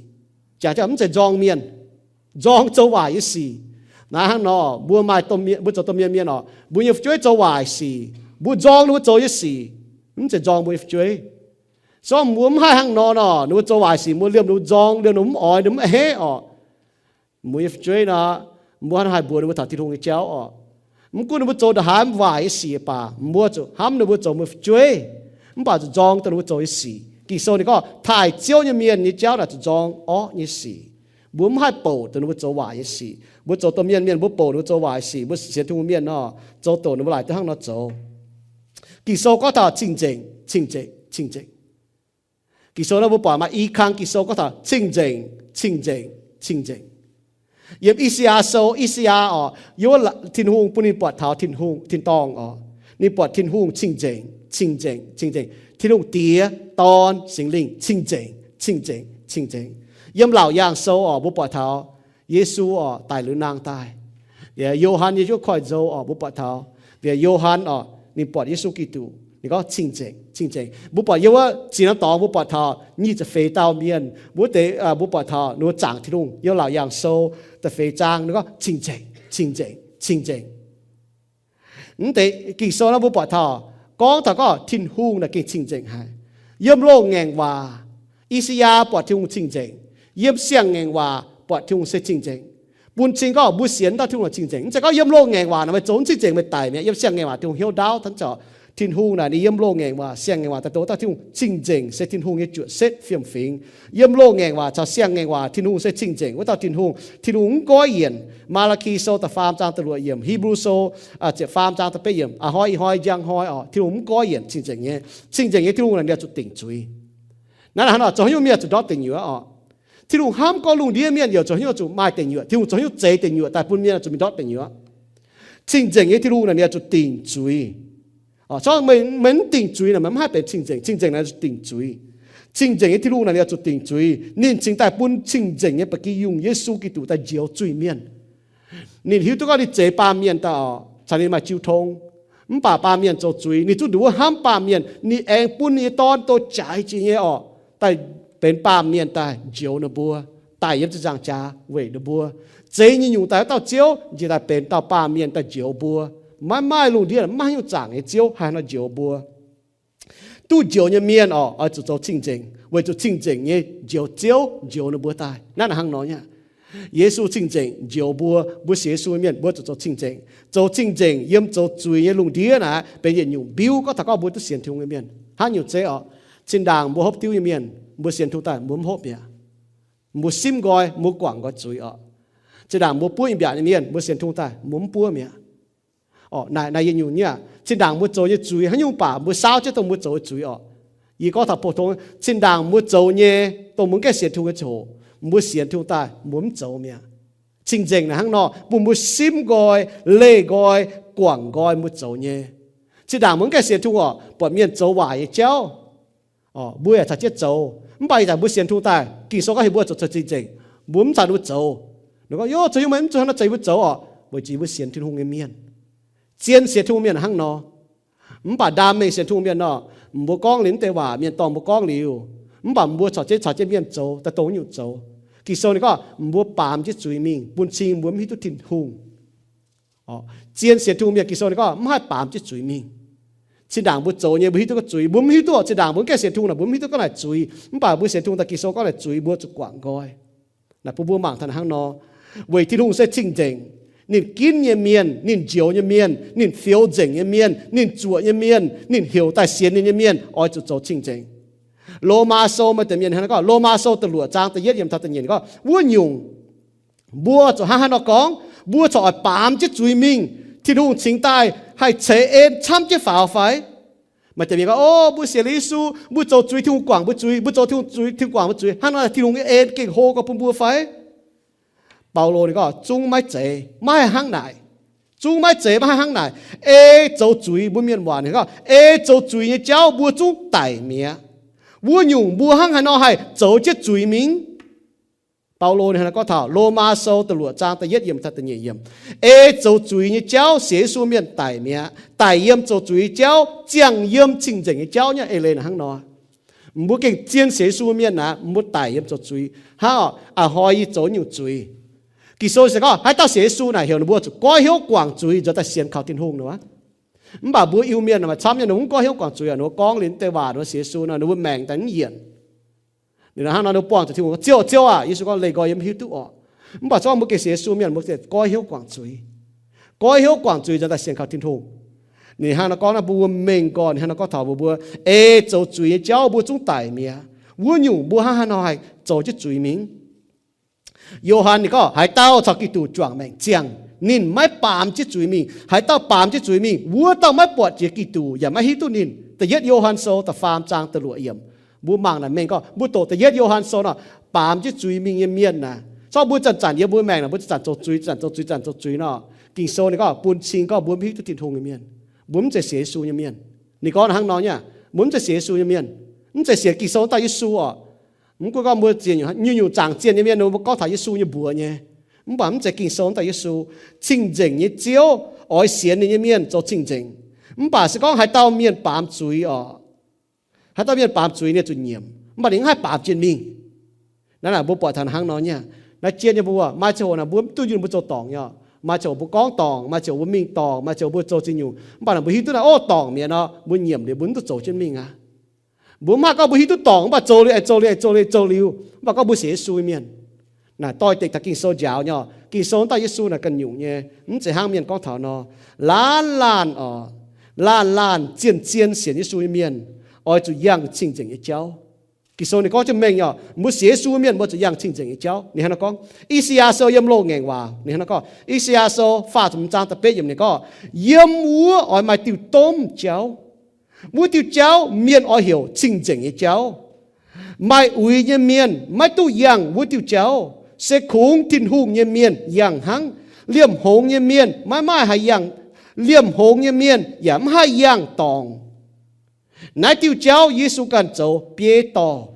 Jangx jienv mv zeiz nzorng mienh, nzorng zoux waaic nyei sic. Naaiv hnangv nor, mbuo maaih domh mienh, mbuo zoux domh mienh mienh orqc, mbuo nyei fu'jueiv zoux waaic sic, mbuo nzorng ninh mbuo zoux nyei sic, mv zeiz nzorng mbuo nyei fu'jueiv. Se gorngv mbuo mv haih hnangv nor nor, ninh mbuo zoux waaic sic, mbuo liemh ninh mbuo nzorng, liemh ninh mbuo mv oix, ninh mbuo mv a'hneiv orqc, mbuo nyei fu'jueiv nor, mbuo hnangv haaix mbuox ninh mbuo taux Tin-Hungh nyei jauv orqc? Mv gunv ninh mbuo zoux ndongc haaix waaic nyei sic baac, mbuo zuqc hnamv ninh mbuo zoux mbuo fu'jueiv, mv baac zuqc nzorng dongh ninh mbuo zoux nyei sic. Ging-Sou ninh gorngv taaih Ziouv nyei mienh nyei jauv naaic zuqc nzorng orqv nyei sic. Mbuo mv haih bouc dongh ninh mbuo zoux waaic nyei sic. Mbuo zoux domh mienh mienh mbuo bouc ninh mbuo zoux waaic sic, mbuo sienx Tin-Hungh mienh nor, zoux doqc ninh mbuo laaic duqv hnangv nor zoux. Ging-Sou gorngv taux cing-nzengc, cing-nzengc, cing-nzengc. Ging-Sou naaiv mbuo buatc maaih i kang Ging-Sou gorngv taux cing-nzengc, cing-nzengc, cing-nzengc. Yiem I^saa^yaa Sou, I^saa^yaa orqc, yiem wuov Tin-Hungh bun ninh buatc taux Tin-Hungh tin-dorngh orqc, ninh buatc Tin-Hungh cing-nzengc, cing-nzengc, cing-nzengc. Tin-Hungh Diex, Dorn, Singx Lingh cing-nzengc, cing-nzengc, cing-nzengc. Yiem Laauc Yaangh Sou orqc, mbuo buatc taux Yesu orqc daic liuz nangh daaih. Liuz Yo^han nyei juov koiv-nzou orqc, mbuo buatc taux liuz Yo^han orqc, ninh buatc Yesu Giduc, ninh gorngv cing-nzengc, cing-nzengc. Mbuo buatc yiem wuov ziex norm dorngx mbuo buatc taux nyic ziepc feix dauh mienh, mbuo deix, mbuo buatc taux ninh mbuo zaangc Tin-Hungh. Yiem Laauc Yaangh Sou da'feix zaang ninh gorngv cing-nzengc, cing-nzengc, cing-nzengc. Mv deix Ging-Sou naaiv mbuo buatc taux, gorngv taux gorngv Tin-Hungh naaic gengh cing-nzengc haic. Yiem loz-ngaengc waac, I^saa^yaa buatc Tin-Hungh cing-nzengc. Yiem siang-ngaengc waac buatc Tin-Hungh se cing-nzengc, bun cing gorngv mbuo sienx dauh Tin-Hungh naaic cing-nzengc. Mv zeiz gorngv yiem loz-ngaengc waac naaic meih zoux mv cing-nzengc meih daic mi'aqv. Yiem siang-ngaengc waac Tin-Hungh hnyouv ndaauv, hnangv zanc Tin-Hungh naaic ninh yiem loz-ngaengc waac, siang-ngaengc waac daaih dongh dauh Tin-Hungh cing-nzengc se Tin-Hungh nyei juoqc setv fiem-fingx. Yiem loz-ngaengc waac caux siang-ngaengc waac Tin-Hungh se cing-nzengc, wuov dauh Tin-Hungh, Tin-Hungh mv goiv yienc. Maa^laa^ki Sou da'faam zaang da'luoqc yiemc, Hipv^lu Sou ziepc faam zaang da'betv yiemc, a'hnoi ih hnoi njang hnoi orqc, Tin-Hungh mv goiv yienc, cing-nzengc nyei. Cing-nzengc nyei Tin-Hungh naaic ninh oix zuqc dingc zuiz. Naaiv naaic hnangv nor, zoux haaix nyungc mienh zuqc ndortv deic nyuoqc orqc? Tin-Hungh hnamv gorngv lungh ndiev mienh yaac zoux haaix nyungc zuqc maaih deic nyuoqc, Tin-Hungh zoux haaix nyungc zeix deic nyuoqc daaih bun mienh zuqc mingh ndortv deic nyuoqc. Cing-nzengc nyei Tin-Hungh naaic ninh oix zuqc dingc zuiz. Orqc, meih, meih mv dingc zuiz naaic meih mv haih benx cing-nzengc. Cing-nzengc naaic zuqc dingc zuiz. Cing-nzengc nyei Tin-Hungh naaic ninh oix zuqc dingc zuiz. Ninh cingx daaih bun cing-nzengc nyei ba'gi yungh Yesu Giduc daaih njoux zuiz-mienh. Ninh hiuv duqv gorngv ninh zeix baamh mienh daaih orqc, caux ninh maaih jiu tong. Mv baac baamh mienh zoux zuiz, ninh zungv nduqc wuov hnamv baamh mienh, ninh aengx bun ninh nyei Dorn douz-jaaix jiex nyei orqc, daaih benx baamh mienh daaih njoux ninh mbuo, daic yiem ziepc nzaangc jaax weic ninh mbuo. Zeix nyei nyungc daaih wuov dauh Ziouv njiec daaih benx dauh baamh mienh daaih njoux mbuo. Maiv maaih lungh ndiev maiv maaih haaix nyungc zaangc nyei Ziouv haih nor njoux mbuo. Duqv njoux nyei mienh orqc, oix zuqc zoux cing-nzengc, weic zuqc cing-nzengc nyei njoux Ziouv njoux ninh mbuo daaih. Naaiv hnangv nor nyei. Yesu cing-nzengc njoux mbuo, mbuo sienx Yesu mienh mbuo zuqc zoux cing-nzengc. Zoux cing-nzengc yiem zoux zuiz nyei lungh ndiev naaic benx yietc nyungc mbiuv gorngv taux gorngv mbuo duqv sienx Tin-Hungh nyei mienh. Hnangv nyungc zeiv orqc, zinh ndaangc mbuo hopv diuv nyei mienh, mbuo sienx Tin-Hungh daaih mbuo mv hopv mi'aqv. Mbuo simv nqoi, mbuo guangc nqoi zuiz orqc. Zinh ndaangc mbuo buov nyei mbiaatc nyei mienh, mbuo sienx Tin-Hungh daaih mbuo mv buov mi'aqv. Orqc, naaic, naaic yietc nyungc nyei aqv. Zinh ndaangc mbuo zoux nyei zuiz haaix nyungc baac mbuo saauv jienv dongh mbuo zoux nyei zuiz orqc. Yie gorngv taux pou-tong, zinh ndaangc mbuo zoux nyei dongh mbuo mv gaengh sienx Tin-Hungh nyei ziangh hoc, mbuo sienx Tin-Hungh daaih mbuo mv zoux mi'aqv. Cing-nzengc naaic hnangv nor, bun mbuo simv nqoi, leih nqoi, guangc nqoi mbuo zoux nyei. Zinh ndaangc mbuo mv gaengh sienx Tin-Hungh orqc, buatc mienh zoux waaic nyei jauv, orqc, mbuo yaac caux jienv zoux. Mv baac ih zanc mbuo sienx Tin-Hungh daaih, Ging-Sou gorngv heuc mbuo zoux, zoux cing-nzengc, mbuo mv caux ninh mbuo zoux. Ninh gorngv, Yov, zoux haaix nyungc meih mv zuqc hnangv nor ceix mbuo zoux orqc? Weic zuqc mbuo sienx Tin-Hungh nyei mienh. Zien sienx Tin-Hungh mienh hnangv nor. Mv baac ndaam mengh sienx Tin-Hungh mienh nor, mbuo gorngv liuz mv deix waac mienh dorh mbuo gorngv liuz, mv baac mbuo caux jienv, caux jienv mienh zoux daaih dongh wuov nyungc zoux. Ging-Sou ninh gorngv mbuo baamz jienv zuiz mingh, bun cing mbuo mv hiuv duqv Tin-Hungh. Orqc, zien sienx Tin-Hungh mienh Ging-Sou ninh gorngv mv haih baamz jienv zuiz mingh. Zinh ndaangc mbuo zoux nyei mbuo hiuv duqv gorngv zuiz, mbuo mv hiuv duqv. Zinh ndaangc mbuo mv gaengh sienx Tin-Hungh naaic mbuo mv hiuv duqv gorngv naaic zuiz. Mv baac mbuo sienx Tin-Hungh daaih Ging-Sou gorngv naaic zuiz mbuo zuqc guangc nqoi. Naaic bun mbuo mangc taux hnangv nor. Weic Tin-Hungh se cing-nzengc. Ninh ginv nyei mienh, ninh njoux nyei mienh, ninh fioux nzengc nyei mienh, ninh zuoqc nyei mienh, ninh heuc daaih sienx ninh nyei mienh oix zuqc zoux cing-nzengc. Lomaa Sou, maaih deix mienh hnangv naaiv gorngv, Lomaa Sou da'luoqc zaang da'yietv yiemc taux da'nyeic gorngv, wuov nyungc mbuo zuqc hnangv haaix nor gorngv, mbuo corc oix baamz jienv zuiz mingh, Tin-Hungh cingx daaih haih ceix en camv jienv faaux fai? Maaih deix mienh gorngv, O, mbuo sienx liuz Yesu, mbuo zoux zuiz Tin-Hungh guangc mbuo zuiz, mbuo zoux Tin-Hungh zuiz Tin-Hungh guangc mbuo zuiz, hnangv naaiv Tin-Hungh nyei en gengh hlo gorx bun mbuo fai? Baulo ninh gorngv, Zungv maiv zeiz, maiv haih hnangv naaic. Zungv maiv zeiz, maiv haih hnangv naaic. Ei zoux zuiz, mbuo mienh waac ninh gorngv, ei zoux zuiz nyei jauv mbuo zungv daic mi'aqv. Wuov nyungc mbuo hnangv haaix nor haih zoux jienv zuiz mingh? Baulo ninh hnangv naaiv gorngv taux Lomaa Sou da'luoqc zaang da'yietv yiemc taux da'nyeic yiemc, Ei zoux zuiz nyei jauv sienx Yesu mienh daic mi'aqv. Daic yiem zoux zuiz nyei jauv ziangh yiem cing-nzengc nyei jauv nyei. Ei leiz naaic hnangv nor. Mbuo gengh zien sienx Yesu mienh naaic, mbuo daic yiem zoux zuiz. Hnangv a'hnoi, a'hnoi yie zoux nyungc zuiz. Ging-Sou se gorngv haaix dauh sienx Yesu naaic heuc ninh mbuo zuqc goiv hnyouv guangc zuiz nzoux daaih sienx kaux Tin-Hungh nor. Mv baac mbuo Iu-Mienh maaih camv nyei ninh mv goiv hnyouv guangc zuiz, ninh mbuo gorngv liuz mv deix waac, ninh mbuo sienx Yesu nor, ninh mbuo maengc daaih mv yienc. Ninh hnangv nor ninh buangh zuqc Tin-Hungh, Ziouv, Ziouv aah! Yesu gorngv, Leih nqoi, yie mv hiuv duqv orqc. Mv baac se gorngv mbuo gengh sienx Yesu mienh mbuo goiv hnyouv guangc zuiz. Goiv hnyouv guangc zuiz nzuonx daaih sienx kaux Tin-Hungh. Ninh hnangv nor gorngv naaiv mbuo mengh gorn, ninh hnangv nor gorngv taux mbuo, mbuo ei zoux zuiz nyei jauv mbuo zungv daic mi'aqv. Wuov nyungc mbuo hnangv haaix nor haih zoux jienv zuiz mingh? Yo^han ninh gorngv, haaix dauh caux Giduc juangc maengc ziangh, ninh maiv baamz jienv zuiz mingh. Haaix dauh baamz jienv zuiz mingh, wuov dauh maiv buatc jiex Giduc yaac maiv hiuv duqv ninh. Da'yietv Yo^han Sou da'faam zaang da'luoqc yiemc. Mbuo mangc naaic mengh gorngv, mbuo doqc da'yietv Yo^han Sou nor, baamz jienv zuiz mingh nyei mienh naaic, corc mbuo zanc-zanc yiem mbuo maengc naaic, mbuo zanc-zanc zoux zuiz, zanc-zanc zoux zuiz, zanc-zanc zoux zuiz nor, Ging-Sou ninh gorngv bun cing gorngv mbuo mv hiuv duqv Tin-Hungh nyei mienh. Mbuo mv zeiz sienx Yesu nyei mienh. Ninh gorngv hnangv nor nyei, mbuo mv zeiz sienx Yesu nyei mienh, mv zeiz sienx Ging-Sou dauh Yesu oc. Mv gunv gorngv mbuo ziex nyungc zaangc zienh nyei mienh, mbuo gorngv taux Yesu nyei mbuox nyei, mv baac mv zeiz Ging-Sou dauh Yesu. Cing-nzengc nyei Ziouv oix sienx ninh nyei mienh zoux cing-nzengc. Mv baac se gorngv haaix dauh mienh baamz zuiz oc, haaix dauh mienh baamz zuiz ninh zuqc nyiemc, mv baac ninh mv haih baamz jienv mingh. Naaiv naaic mbuo buatc taux hnangv nor nyei. Naaiv jien nyei mbuo maaih ziangh hoc naaic mbuo mv duqv yunh mbuo zoux dorngc nyei. Maaih ziangh hoc mbuo gorngv dorngc, maaih ziangh hoc mbuo mingh dorngc, maaih ziangh hoc mbuo zoux ziex nyungc, mv baac naaic mbuo hiuv duqv naaiv, ov, dorngc mi'aqv nor, mbuo nyiemc liuz mbuo mv duqv zoux jienv mingh aqv. Mbuo mv haih gorngv mbuo hiuv duqv dorngc mv baac zoux liuz, aengx zoux liuz, aengx zoux liuz, zoux liuz, mv baac gorngv mbuo sienx Yesu nyei mienh. Naaic doix-dekc taux Ging-Sou njaaux nyei oc. Ging-Sou dauh Yesu naaic ganh nyungc nyei, mv zeiz hnangv mienh gorngv taux nor. Laanh laanh oc, laanh laanh zien-zien sienx Yesu nyei mienh oix zuqc yangh cing-nzengc nyei jauv. Ging-Sou ninh gorngv jienv mengh nyei oc, mbuo sienx Yesu mienh mbuo zuqc yangh cing-nzengc nyei jauv. Ninh hnangv nor gorngv, I^saa^yaa Sou yiem loz-ngaengc waac, ninh hnangv nor gorngv, I^saa^yaa Sou faah ziepc hmz zaang da'betv yiemc ninh gorngv, yiem wuov oix maaih diuh domh jauv. Wuov diuh jauv mienh oix heuc cing-nzengc nyei jauv. Maaih uix nyei mienh maiv duqv yangh wuov diuh jauv. Se kungx Tin-Hungh nyei mienh yangh hnangv. Liemh hngongx nyei mienh maiv maaih haih yangh. Liemh hngongx nyei mienh yaac mv haih yangh dorngc. Naaiv diuh jauv Yesu ganh zoux biei dorh.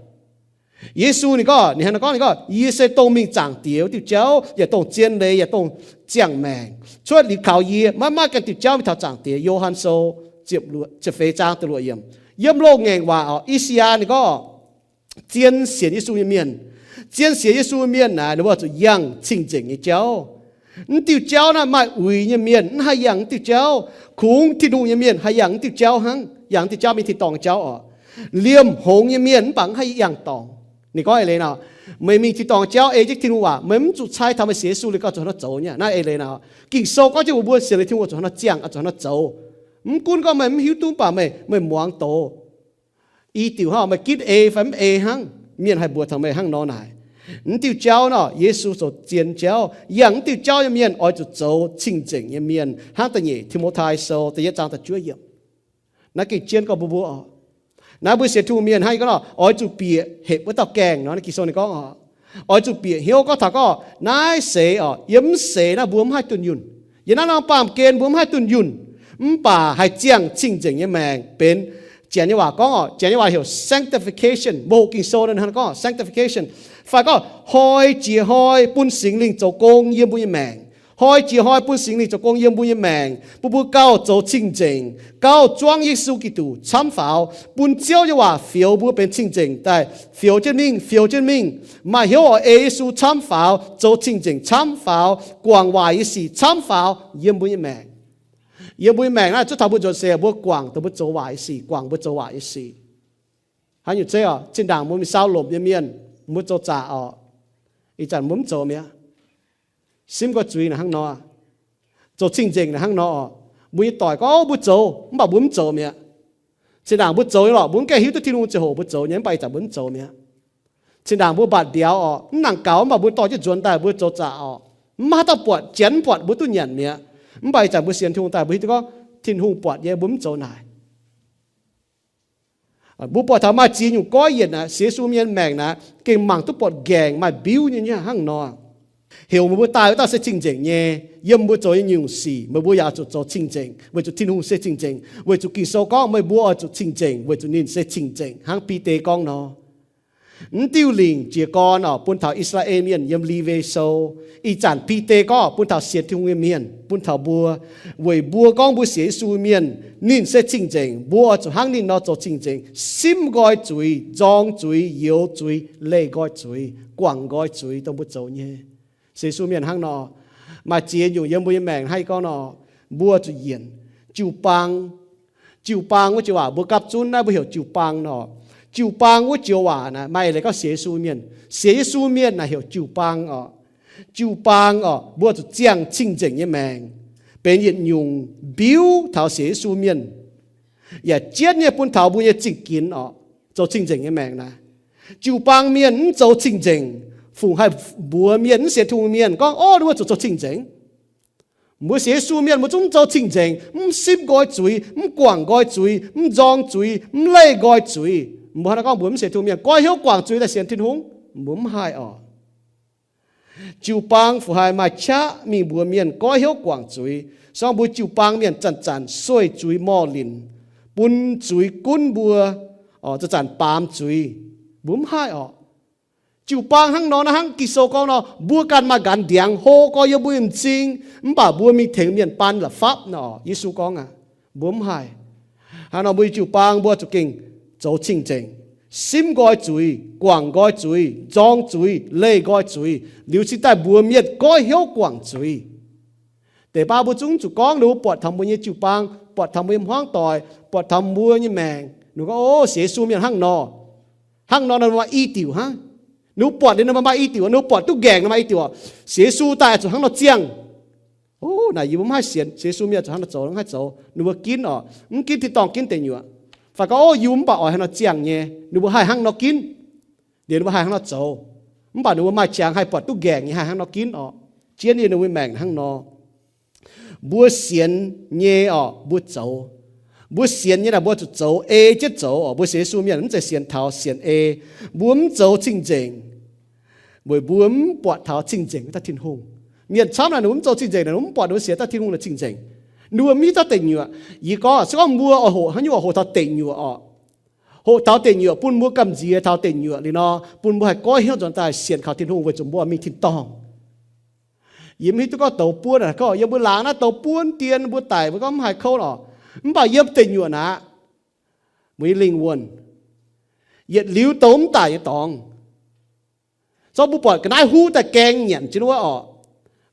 Yesu ninh gorngv, ninh hnangv nor gorngv, ninh gorngv, yie se dongh mingh Zaangc Diex wuov diuh jauv, yaac dongh zien leiz, yaac dongh ziangh maengc. Cuotv liuz kaux yie maiv maaih ganh diuh jauv mingh taux Zaangc Diex. Yo^han Sou ziepc feix zaang da'luoqc yiemc. Yiem loz-ngaengc waac oc, I^saa^yaa ninh gorngv, zien sienx Yesu nyei mienh, zien sienx Yesu nyei mienh naaic, ninh mbuo zuqc yangh cing-nzengc nyei jauv. Mv diuh jauv naaiv maaih uix nyei mienh mv haih yangh mv diuh jauv. Kungx Tin-Hungh nyei mienh haih yangh mv diuh jauv hnangv. Yangh mv diuh jauv mingh tin-dorngh jauv oc. Liemh hngongx nyei mienh mv baac mv haih yangh dorngc. Ninh gorngv eix leiz nor, meih mingh tin-dorngh jauv ei jienv Tin-Hungh waac, meih mv zuqc cai taux meih sienx Yesu liuz gauh zuqc hnangv nor zoux nyei. Naaiv eix leiz nor, Ging-Sou gorngv jienv mbuox mbuo sienx liuz Tin-Hungh zuqc hnangv nor ziangh, zuqc hnangv nor zoux. Mv gunv gorngv meih mv hiuv duqv mv baac meih, meih muangx doz. I diuc hnangv meih ginv ei fai mv ei hnangv, mienh haih mbuox taux meih hnangv nor naaic. Mv diuh jauv nor, Yesu zoux zien jauv. Yangh mv diuh jauv nyei mienh oix zuqc zoux cing-nzengc nyei mienh, hnangv da'nyeic Ti^mo^tai Sou da'yietv zaang da'juov yiemc. Naaiv gengh jienv gorngv mbuox mbuo oc. Naaiv mbuo sienx Tin-Hungh mienh hnangv yie gorngv nor, oix zuqc bieqc hepc wuov dauh gaengh nor, Ging-Sou ninh gorngv oc, oix zuqc bieqc hnyouv gorngv taux gorngv naaiv seix oc, yiem mv seix naaiv mbuo mv haih dunh yunh. Yiem naaiv norm baamh gen mbuo mv haih dunh yunh, mv baac haih ziangh cing-nzengc nyei maengc benx, Janx nyei waac gorngv oc, Janx nyei waac heuc sanctification. Mbuo hoqc Ging-Sou nor hnangv gorngv sanctification, fai gorngv hoi jiex hnoi bun Singx Lingh zoux gong yiem mbuo nyei maengc. Hoi jiex hnoi bun Singx Lingh zoux gong yiem mbuo nyei maengc, bun mbuo gauh zoux cing-nzengc, gauh zuangv Yesu Giduc camv faaux, bun Ziouv nyei waac fioux mbuo benx cing-nzengc daaih fioux jienv mingh, fioux jienv mingh. Maaih hnyouv oix ei Yesu camv faaux, zoux cing-nzengc camv faaux, guangc waaic nyei sic camv faaux yiem mbuo nyei maengc. Yiem mbuo nyei maengc naaiv zuov taux mbuo nzuonx seix mbuo guangc dongh mbuo zoux waaic nyei sic, guangc mbuo zoux waaic nyei sic. Hnangv nyungc zeiv oc, zinh ndaangc mbuo mingh sau lomc nyei mienh, mbuo zoux zaqc oc, ih zanc mbuo mv zoux mi'aqv. Simv nqoi zuiz naaic hnangv nor, zoux cing-nzengc naaic hnangv nor oc. Mbuo nyei doic gorngv mbuo zoux, mv baac mbuo mv zoux mi'aqv. Zinh ndaangc mbuo zoux nyei lorqc, mbuo mv gaengh hiuv duqv Tin-Hungh ziangh hoc mbuo zoux nyei, mv baac ih zanc mbuo mv zoux mi'aqv. Zinh ndaangc mbuo mbatc mbiauz oc, mv nangc gaux, mv baac mbuo dorh jienv nzuonx daaih mbuo zoux zaqc oc. Mv maaih haaix dauh buatc, Janx mv buatc, mbuo duqv nyanc mi'aqv. Mv baac ih zanc mbuo sienx Tin-Hungh daaih mbuo hiuv duqv gorngv Tin-Hungh buatc nyei, mbuo mv zoux naaic. Mbuo buatc taux maaih ziex nyungc goiv yienc naaic, sienx Yesu mienh maengc naaic gengh mangc duqv buatc nqaengc maaih mbiuv nyei hnangv nor. Heuc meih mbuo daaih wuov dauh se cing-nzengc nyei. Yiem mbuo zoux nyei nyungc sic meih mbuo yaac oix zuqc zoux cing-nzengc, weic zuqc Tin-Hungh se cing-nzengc. Weic zuqc Ging-Sou gorngv meih mbuo oix zuqc cing-nzengc, weic zuqc ninh se cing-nzengc, hnangv Bide gorngv nor. Mv diuh lingc jiez gorn oc, bun taux I^saa^laa^en Mienh yiem Liwe Sou. Ih zanc Bide gorngv bun taux sienx Tin-Hungh nyei mienh, bun taux mbuo. Weic mbuo gorngv mbuo sienx Yesu mienh, ninh se cing-nzengc, mbuo oix zuqc hnangv ninh nor zoux cing-nzengc, simv nqoi zuiz, nzorng zuiz, youx zuiz, leih nqoi zuiz, guangc nqoi zuiz dongh mbuo zoux nyei. Sienx Yesu mienh hnangv nor. Maaih ziex nyungc yiem mbuo nyei maengc hnangv yie gorngv nor, mbuo zuqc yienc jiu-baang. Jiu-baang wuov joux waac mbuo gapv zunv naaiv mbuo heuc jiu-baang nor. Jiu-baang wuov joux waac naaic maaih leiz gorngv sienx Yesu mienh. Sienx Yesu mienh naaic heuc jiu-baang oc. Jiu-baang oc, mbuo zuqc ziangh cing-nzengc nyei maengc. benx yietc nyungc mbiuv taux sienx Yesu mienh, yaac jienv nyei bun taux mbuo nyei zingh ginx oc, zoux cing-nzengc nyei maengc naaiv. Jiu-baang mienh mv zoux cing-nzengc, fungc haih mbuox mienh mv sienx Tin-Hungh mienh gorngv, orv, ninh mbuo zuqc zoux cing-nzengc? Mbuo sienx Yesu mienh mbuo zungv mv zoux cing-nzengc, mv simv nqoi zuiz, mv guangc nqoi zuiz, mv nzorng zuiz, mv leih nqoi zuiz. Mbuo hnangv naaiv gorngv mbuox mv sienx Tin-Hungh mienh goiv hnyouv guangc zuiz daaih sienx Tin-Hungh? Mbuo mv haih oc. Jiu-baang fungc haih maaih qaqv mingh mbuox mienh goiv hnyouv guangc zuiz, se gorngv mbuo jiu-baang mienh zanc-zanc sueih zuiz morh linc, bun zuiz gunv mbuo, zanc-zanc baamz zuiz? Mbuo mv haih oc. Jiu-baang hnangv nor, naaiv hnangv Ging-Sou gorngv nor, mbuo ganh maaih nqanx ndiangx hlo gorx yiem mbuo nyei m'zing, mv baac mbuo mingh tengx mienh baan la'fapv nor, Yesu gorngv aqv. Mbuo mv haih. Hnangv nor mbuo nyei jiu-baang mbuo zuqc gengh zoux cing-nzengc, simv nqoi zuiz, guangc nqoi zuiz, nzorng zuiz, leih nqoi zuiz, liuz cingx daaih mbuox mienh goiv hnyouv guangc zuiz. Deix baav mbuo zungv zuqc gorngv ninh mbuo buatc taux mbuo nyei jiu-baang, buatc taux mbuo nyei hmuangv doic, buatc taux mbuo nyei maengc, ninh mbuo gorngv, o, sienx Yesu mienh hnangv nor. Hnangv nor ninh mbuo maaih i diuc hnangv. Ninh mbuo buatc liuz ninh mbuo maaih i diuc, ninh mbuo buatc duqv nqaengc ninh maaih i diuc, sienx Yesu daaih zuqc hnangv nor ziangh. O, naaic yie mbuo mv haih sienx, sienx Yesu mienh zuqc hnangv nor zoux, mv haih zoux. Ninh mbuo ginv oc, mv ginv tin-dorngh ginv deic nyuoqc. Fai gorngv, o, yie mv baac oix hnangv nor ziangh nyei, ninh mbuo haih hnangv nor ginv. Liuz ninh mbuo haih hnangv nor zoux. Mv baac ninh mbuo maaih qangx haih buatc duqv nqaengc nyei haih hnangv nor ginv oc. Jienv yie ninh mbuo maengc hnangv nor. Mbuo sienx nyei oc, mbuo zoux. Mbuo sienx nyei naaic mbuo zuqc zoux, ei jienv zoux oc. Mbuo sienx Yesu mienh mv zeiz sienx taux sienx ei. Mbuo mv zoux cing-nzengc weic mbuo mv buatc taux cing-nzengc wuov dauh Tin-Hungh. Mienh camv naaic ninh mbuo mv zoux cing-nzengc naaic, ninh mbuo mv buatc ninh mbuo sienx dauh Tin-Hungh naaic cingh nzengc. Ninh mbuo mv hiuv dauh deic nyuoqc. Yie gorngv se gorngv mbuo oix hoqc haaix nyungc, oix hoqc taux deic nyuoqc oc. Hoqc taux deic nyuoqc bun mbuo gamh nziex taux deic nyuoqc liuz nor, bun mbuo haih goiv hnyouv nzuonx daaih sienx kaux Tin-Hungh weic zuqc mbuo mingh tin-dorngh. Yie mv hiuv duqv gorngv douz buonv naaic, gorngv yiem mbuo laangz naaiv douz buonv dien mbuo daic mbuo gorngv mv haih kouv lorqc. Mv baac yiem deic nyuoqc naaic, mbuo nyei lingh wuonh yietc liuz douz mv daic nyei dorngx. Zorqv mbuo buatc ga'naaiv huv daaih gaeng nyanc jienv wuov orqc,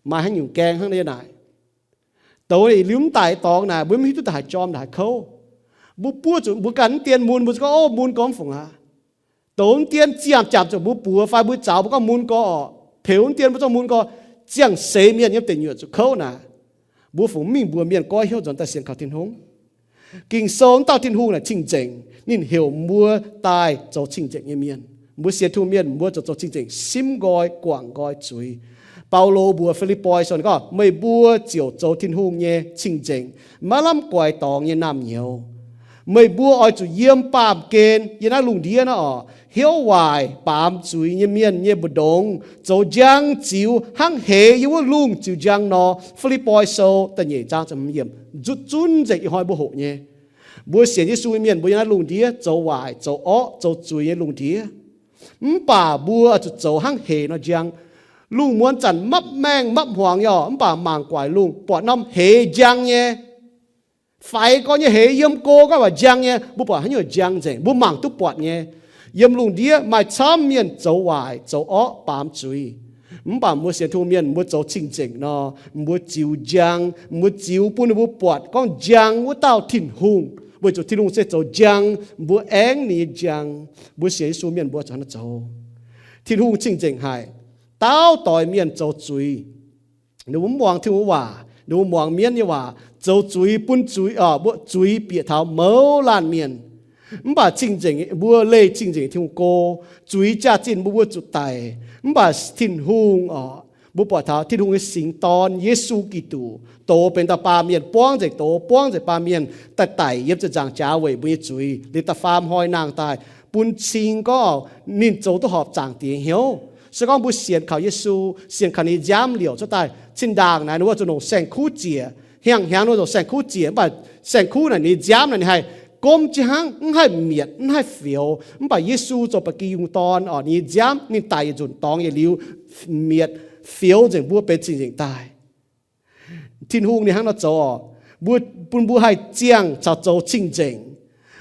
maaih haaix nyungc gaeng hnangv naaiv naaic. Douz yietc liuz mv daic nyei dorngx naaic, mbuo mv hiuv duqv daaih haaix jorm daaih haaix kouv. Mbuo buov zuqc mbuo ganh mv dien mun, mbuo zuqc gorngv, o, mun gorx mv fungc aqv. Douz mv dien ziamh jaapc zuqc mbuo buoz fai mbuo zaux mbuo gorngv mun gorx orqc, peux mv dien mbuo zorqv mun gorx, ziangh seix mienh yiem deic nyuoqc zuqc kouv naaic. Mbuo fungc mv mingh mbuox mienh goiv hnyouv nzuonx daaih sienx kaux Tin-Hungh. Ging-Sou wuov dauh Tin-Hungh naaic cing-nzengc, ninh heuc mbuo daaih zoux cing-nzengc nyei mienh. Mbuo sienx Tin-Hungh mienh mbuo zoux, zoux cing-nzengc, simv nqoi, guangc nqoi zuiz. Baulo mbuox Fi^lipv^poi Sou gorngv, meih mbuo ziouc zoux Tin-Hungh nyei cing-nzengc, maiv lamh guaix dorngx nyei naamh nyouz. Meih mbuo oix zuqc yiem baamh gen yiem naaiv lungh ndiev naaiv orqc, hnyouv waaic baamz zuiz nyei mienh nyei mbu'ndongx, zoux njang ziux hnangv heix yiem wuov lungh ziux njang nor. Fi^lipv^poi Sou da'nyeic zaang ziepc hmz yiemc. Nzutv zunv nzengc ih hnoi mbuo hoqc nyei. Mbuo sienx Yesu nyei mienh mbuo yiem naaiv lungh ndiev zoux waaic, zoux orqv, zoux zuiz nyei lungh ndiev. Mv baac mbuo zuqc zoux hnangv heix nor njang. Lungh muonz zanc mapv maengh mapv hmuangx yaac, mv baac mangc guaix lungh buatc norm heix njang nyei. Faix gorx nyei heix, yiem go gorngv waac njang nyei. Mbuo buatc haaix nyungc njang nzengc, mbuo mangc duqv buatc nyei. Yiem lungh ndiev maaih camv mienh zoux waaic, zoux orqv, baamz zuiz. Mv baac mbuo sienx Tin-Hungh mienh mbuo zoux cing-nzengc nor, mbuo ziux njang, mbuo ziux bun ninh mbuo buatc gorngv njang wuov dauh Tin-Hungh, weic zuqc Tin-Hungh se zoux njang, mbuo aengv ninh nyei njang. Mbuo sienx Yesu mienh mbuo zuqc hnangv naaiv zoux. Tin-Hungh cing-nzengc haic. Dauh doix mienh zoux zuiz, ninh mbuo mv muangx Tin-Hungh waac, ninh mbuo muangx mienv nyei waac, zoux zuiz bun zuiz, zuiz bieqc taux mouz laanh mienh. Mv baac cing-nzengc, mbuo leih cing-nzengc Tin-Hungh go, zuiz jaax-zinh mbuo, mbuo zuqc daic. Mv baac Tin-Hungh orqc, mbuo buatc taux Tin-Hungh nyei Singx Dorn, Yesu Giduc, douz benx dauh baamh mienh, buangv nzengc douz, buangv nzengc baamh mienh, daaih daic yiem ziepc nzaangc jaax weic mbuo nyei zuiz, liuz da'faam hnoi nangh daaih, bun cing gorngv ninh zoux duqv horpc Zaangc Diex hnyouv. Se gorngv mbuo sienx kaux Yesu, sienx kaux ninh nyei nziaamv liouc cuotv daaih, zinh ndaangc naaic ninh mbuo zuqc longc saeng-kuv ziec, hnyangx-hnyangx ninh mbuo longc saeng-kuv ziec, mv baac saeng-kuv naaic ninh nyei nziaamv naaic ninh haih gomv jienv hnangv, mv haih mietc, mv haih fioux. Mv baac Yesu zoux ba'gi yungh dorn orqc, ninh nyei nziaamv ninh daic yietc nzunc dorngx yietc liuz, mietc, fioux nzengc mbuo benx cing-nzengc daaih. Tin-Hungh ninh hnangv nor zoux orqc, mbuo, bun mbuo haih ziangh caux zoux cing-nzengc,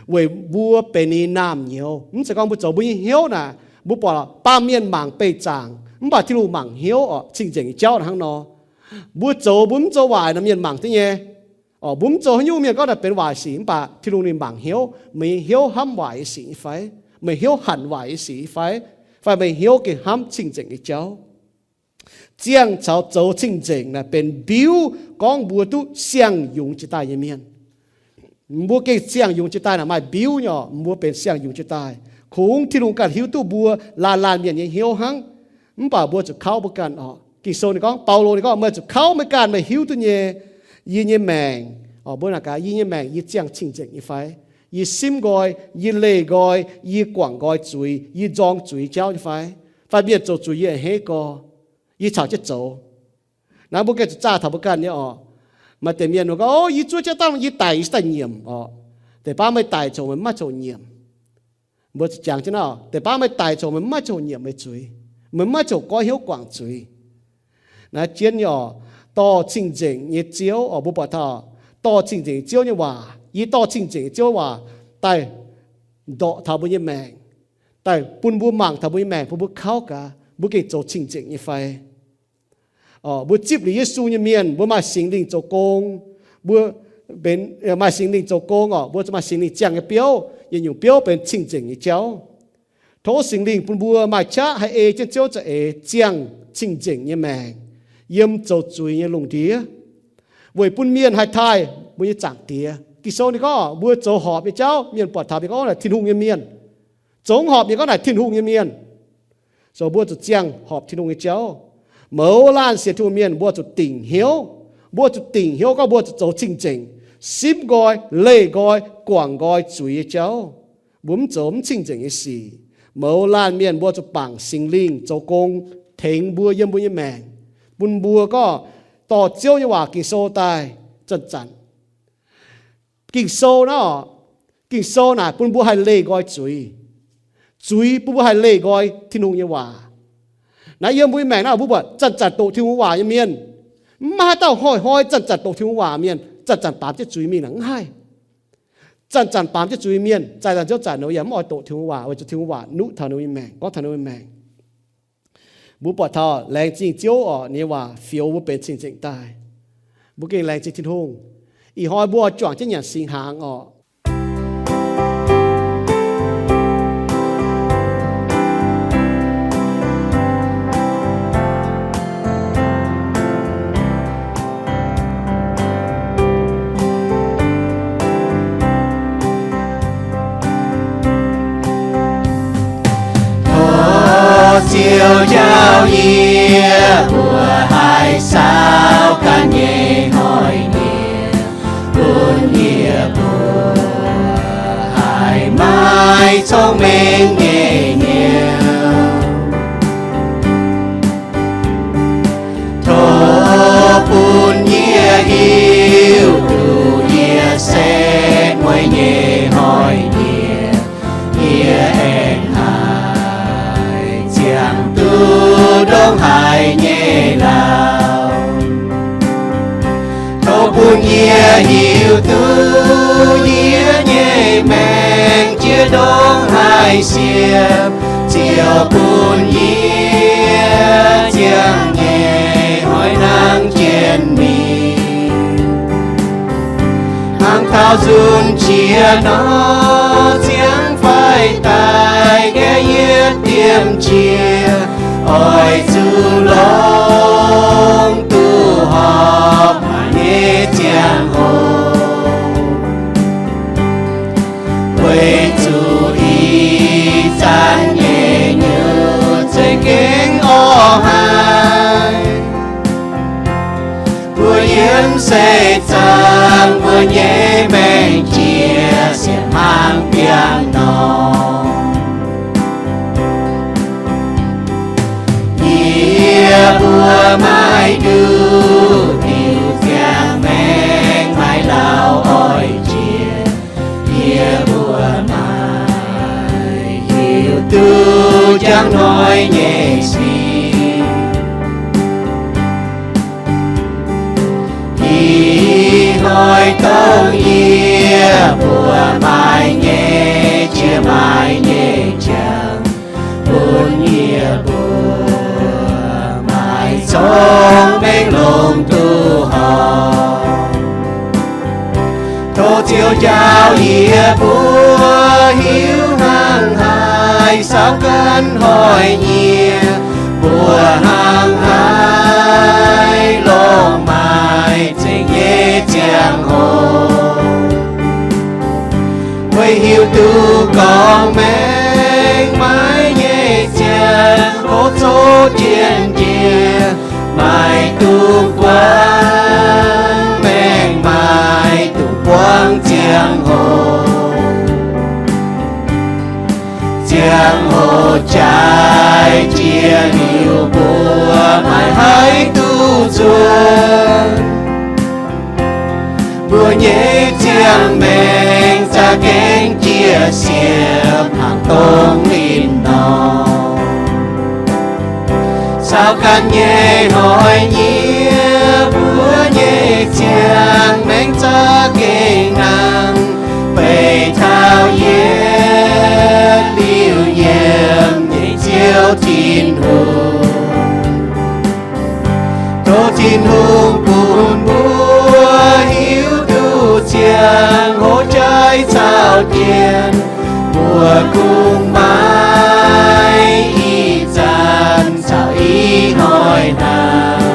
weic mbuo benx ninh nyei naamh nyouz. Mv zeiz gorngv mbuo zoux mbuo nyei hnyouv naaic, mbuo buatc baamh mienh mangc beih zaangc, mv baac Tin-Hungh mangc hnyouv orqc. Cing-nzengc nyei jauv hnangv nor, mbuo zoux, mbuo mv zoux waaic nor mienh mangc duqv nyei. Orqc, mbuo mv zoux haaix nyungc mienh gorngv naaic benx waaic sic, mv baac Tin-Hungh ninh mangc hnyouv. Meih nyei hnyouv hnamv waaic nyei sic nyei fai? Meih hnyouv hanc waaic nyei sic nyei fai? Fai meih hnyouv gengh hnamv cing-nzengc nyei jauv? Ziangh caux zoux cing-nzengc naaic benx mbiuv gorngv mbuo duqv siang-yungz jiex daaih nyei mienh. Mbuo gengh siang-yungz jiex daaih naaic maaih mbiuv nyei oc. Mbuo benx siang-yungz jiex daaih, kungx Tin-Hungh ganh hiuv duqv mbuo laanh laanh mienh nyei hnyouv hnangv. Mv baac mbuo zuqc kauv mbuo ganh oc. Ging-Sou ninh gorngv, Baulo ninh gorngv, meih zuqc kauv meih ganh, meih hiuv duqv nyei. Yie nyei maengc, mbuo naaic gaax, yie nyei maengc yie ziangh cing-nzengc nyei fai? Yie simv nqoi, yie leih nqoi, yie guangc nqoi zuiz, yie nzorng zuiz jauv nyei fai? Fai mienh zoux zuiz yie a'hneiv gorx, yie caux jienv zoux? Naaiv mbuo gengh zuqc zaah taux mbuo ganh nyei oc. Maaih deix mienh gorngv, O, yie zuov jienv dangh yie daic, yie daaih nyiemc oc. Deix baav meih daic coc, meih maiv coc nyiemc. Mbuo zuqc jangx jienv naaiv, deix baav meih daic coc, meih maiv coc nyiemc meih zuiz, meih maiv coc goiv hnyouv guangc zuiz. Naaiv jienv nyei oc. Dorh cing-nzengc nyei Ziouv oc, mbuo buatc taux dorh cing-nzengc nyei Ziouv nyei waac. Yie dorh cing-nzengc nyei Ziouv waac daaih ndorqc taux mbuo nyei maengc, daaih bun mbuo mangc taux mbuo nyei maengc, bun mbuo kauv gaax mbuo gengh zoux cing-nzengc nyei fai. Mbuo zipv liuz Yesu nyei mienh, mbuo maaih Singx Lingh zoux gong. Mbuo benx, maaih Singx Lingh zoux gong oc, mbuo maaih Singx Lingh ziangh nyei biouv, yietc nyungc biouv benx cing-nzengc nyei jauv. Tov Singx Lingh bun mbuo maaih qaqv haih ei jienv Ziouv za'eix ziangh cing-nzengc nyei maengc yiem zoux zuiz nyei lungh ndiev, weic bun mienh haih taaih mbuo nyei Zaangc Diex. Ging-Sou ninh gorngv mbuo zoux horpc nyei jauv, mienh buatc taux mienh gorngv naaic Tin-Hungh nyei mienh. Zoux horpc nyei gorngv naaic Tin-Hungh nyei mienh. So mbuo zuqc ziangh horpc Tin-Hungh nyei jauv. Mouz laanh sienx Tin-Hungh mienh mbuo zuqc dingc hnyouv. Mbuo zuqc dingc hnyouv gorngv mbuo zuqc zoux cing-nzengc, simv nqoi, leih nqoi, guangc nqoi zuiz nyei jauv. Mbuo mv zoux mv cing-nzengc nyei sic, mouz laanh mienh mbuo zuqc bangc Singx Lingh zoux gong tengx mbuo yiem mbuo nyei maengc, bun mbuo gorngv dorh Ziouv nyei waac Ging-Sou daaih zanc-zanc. Ging-Sou naaiv oc, Ging-Sou naaic bun mbuo haih leih nqoi zuiz. Zuiz bun mbuo haih leih nqoi Tin-Hungh nyei waac. Naaiv yiem mbuo nyei maengc naaiv mbuo buatc zanc-zanc doqc Tin-Hungh waac nyei mienh. Mv maaih haaix dauh hnoi-hnoi zanc-zanc doqc Tin-Hungh waac mienh, zanc-zanc baamz jienv zuiz mingh naaic mv haih. Zanc-zanc baamz jienv zuiz mienh, zaaih zanc ziouv zanc nor yaac mv oix doqc Tin-Hungh waac, weic zuqc Tin-Hungh waac nuqv taux ninh nyei maengc, gorngv taux ninh nyei maengc. Mbuo buatc taux laengz zingh Ziouv oc, ninh nyei waac fioux mbuo benx cing-nzengc daaih. Mbuo gengh laengz zingh Tin-Hungh. Ih hnoi mbuo oix juangc jienv nyanc singx hnaangx oc. Tov Ziouv njaaux yie, mbuo haih saauv ganh nyei hnoi-nyieqc, bun yie mbuo haih maaih cong-mengh nyei hnyouv. Tov bun yie hiuv duqv yie setv mueiz nyei hnoi-nyieqc, yie aengx haih ziangh duqv ndongc haaix nyei lauh. Tov bun yie hiuv duqv yie nyei maengc jiex ndongc haaix siepv, ziouc bun yie ziangh nyei hnoi nangh jienv mingh. Hnangv taux nzunc qiex nor, ziangh fai daaih gaeqv yietc diemv jiex, oix zuqc longc duqv horpc maaih nyei ziangh hoc. Weic zuqc ih zanc nyei nyutc za'gengh orv haic, mbuo yiem seix zaangc mbuo nyei maengc jiex sienx hmaang biangh norm. Yie mbuo maiv duqv diuc ziangh maengc, maiv lauh oix jiex. Yie mbuo maiv hiuv duqv jangx hnoi nyei sic. Ih hnoi dongh yie mbuo maaih nyei, jiex maaih nyei jangx, bun yie mbuo maaih cong-mengh longc duqv horpc. Tov Ziouv njaaux yie mbuo hiuv hnangv haaix saauv ganh hnoi-nyieqc, mbuo hnangv haaix Maengx maiv nyei ziangh hoc zoux jienv njiec, maaih duqv buangv maengx, maaih duqv buangv ziangh hoc. Ziangh hoc jaaix jiex liuz mbuo maiv haih duqv nzuonx. Mbuo nyei ziangh maengx za'gengh jiex siepv hnangv dongh ninh nor. Caux ganh nyei hnoi-nyiev mbuo nyei ziangh maengx za'gengh nangh, beiv taux yietc liuz yiem nyei Ziouv Tin-Hungh. Tov Tin-Hungh bun mbuo hiuv duqv ziangh hoc jaaix caux jienv, mbuo kungx maaih ih zanc caux ih hnoi hnangv.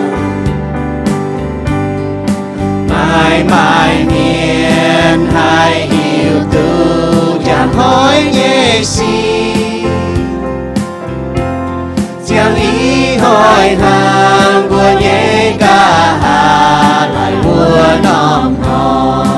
Maaih maaih mienh haih hiuv duqv njang hnoi nyei sic, ziangh ih hnoi hnangv mbuo nyei nqa'haav laaic wuov norm hnoi.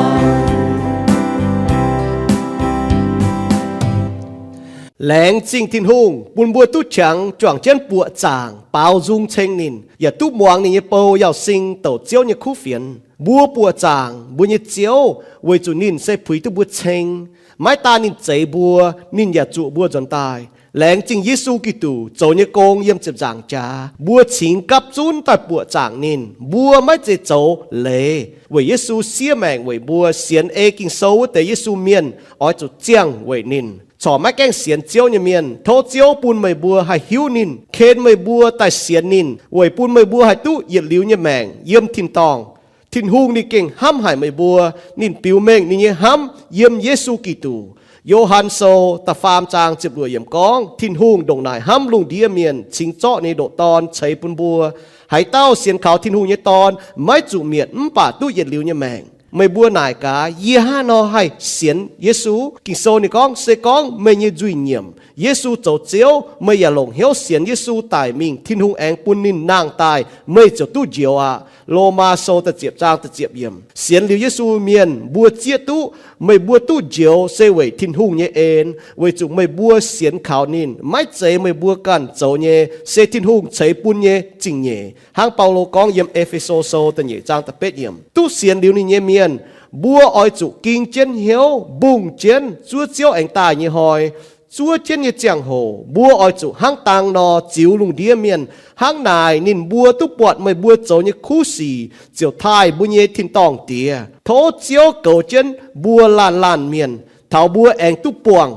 Laengz zingh Tin-Hungh bun mbuo duqv qangx juangc jienv buoqc zaangc baaux nzung ceng ninh, yaac duqv muangx ninh nyei bou Yauz Sing douc Ziouv nyei kuv fienx. Mbuo buoqc zaangc mbuo nyei Ziouv weic zuqc ninh se puix duqv mbuo ceng. Maiv daan ninh zeix mbuo, ninh yaac zuoqc mbuo nzuonx daaih. Laengz zingh Yesu Giduc zoux nyei gong yiem ziepc nzaangc jaax, mbuo cingx gapv zunv daaih buoqc zaangc ninh. Mbuo maiv zeiz zoux leiz weic Yesu siev maengc weic mbuo. Sienx ei Ging-Sou wuov deix Yesu mienh oix zuqc ziangh weic ninh. Corc maiv gaengh sienx Ziouv nyei mienh, tov Ziouv bun meih mbuo haih hiuv ninh, ken meih mbuo daaih sienx ninh, weic bun meih mbuo haih duqv yietc liuz nyei maengc yiem tin-dorngh. Tin-Hungh ninh gengh hnamv haic meih mbuo. Ninh biux mengh ninh nyei hnamv yiem Yesu Giduc. Yo^han Sou da'faam zaang ziepc luoqc yiemc gorngv, Tin-Hungh ndongc naaic hnamv lungh ndiev mienh, cingx zorqv ninh nyei ndoqc Dorn ceix bun mbuo. Haaix dauh sienx kaux Tin-Hungh nyei Dorn maiv zuqc mietc mv baac duqv yietc liuz nyei maengc. Meih mbuo naaic gaax, yie hnangv haaix nor haih sienx Yesu? Ging-Sou ninh gorngv, se gorngv meih nyei nzuih nyiemc, Yesu zoux Ziouv, meih yaac longc hnyouv sienx Yesu daic mingh, Tin-Hungh aengx bun ninh nangh daaih, meih ziouc duqv njoux aqv. Lomaa Sou da'ziepc zaang da'ziepc yiemc. Sienx liuz Yesu mienh mbuo zieqv duqv, meih mbuo duqv njoux se weic Tin-Hungh nyei en, weic zuqc meih mbuo sienx kaux ninh. Maiv zeiz meih mbuo ganh zoux nyei, se Tin-Hungh ceix bun nyei zingh nyeic. Hnangv Baulo gorngv yiem E^fe^so Sou da'nyeic zaang da'betv yiemc, duqv sienx liuz ninh nyei mienh, mbuo oix zuqc ging jienv hnyouv, mbungh jienv zuov Ziouv aengx daaih nyei hnoi. Zuov jienv nyei ziangh hoc mbuo oix zuqc hnangv dang nor ziux lungh ndiev mienh. Hnangv naaic ninh mbuo duqv buatc meih mbuo zoux nyei kuv sic, ziouc taaih mbuo nyei tin-dorngh Diex. Tov Ziouv goux jienv mbuo laanh laanh mienh, taux mbuo aengx duqv buangh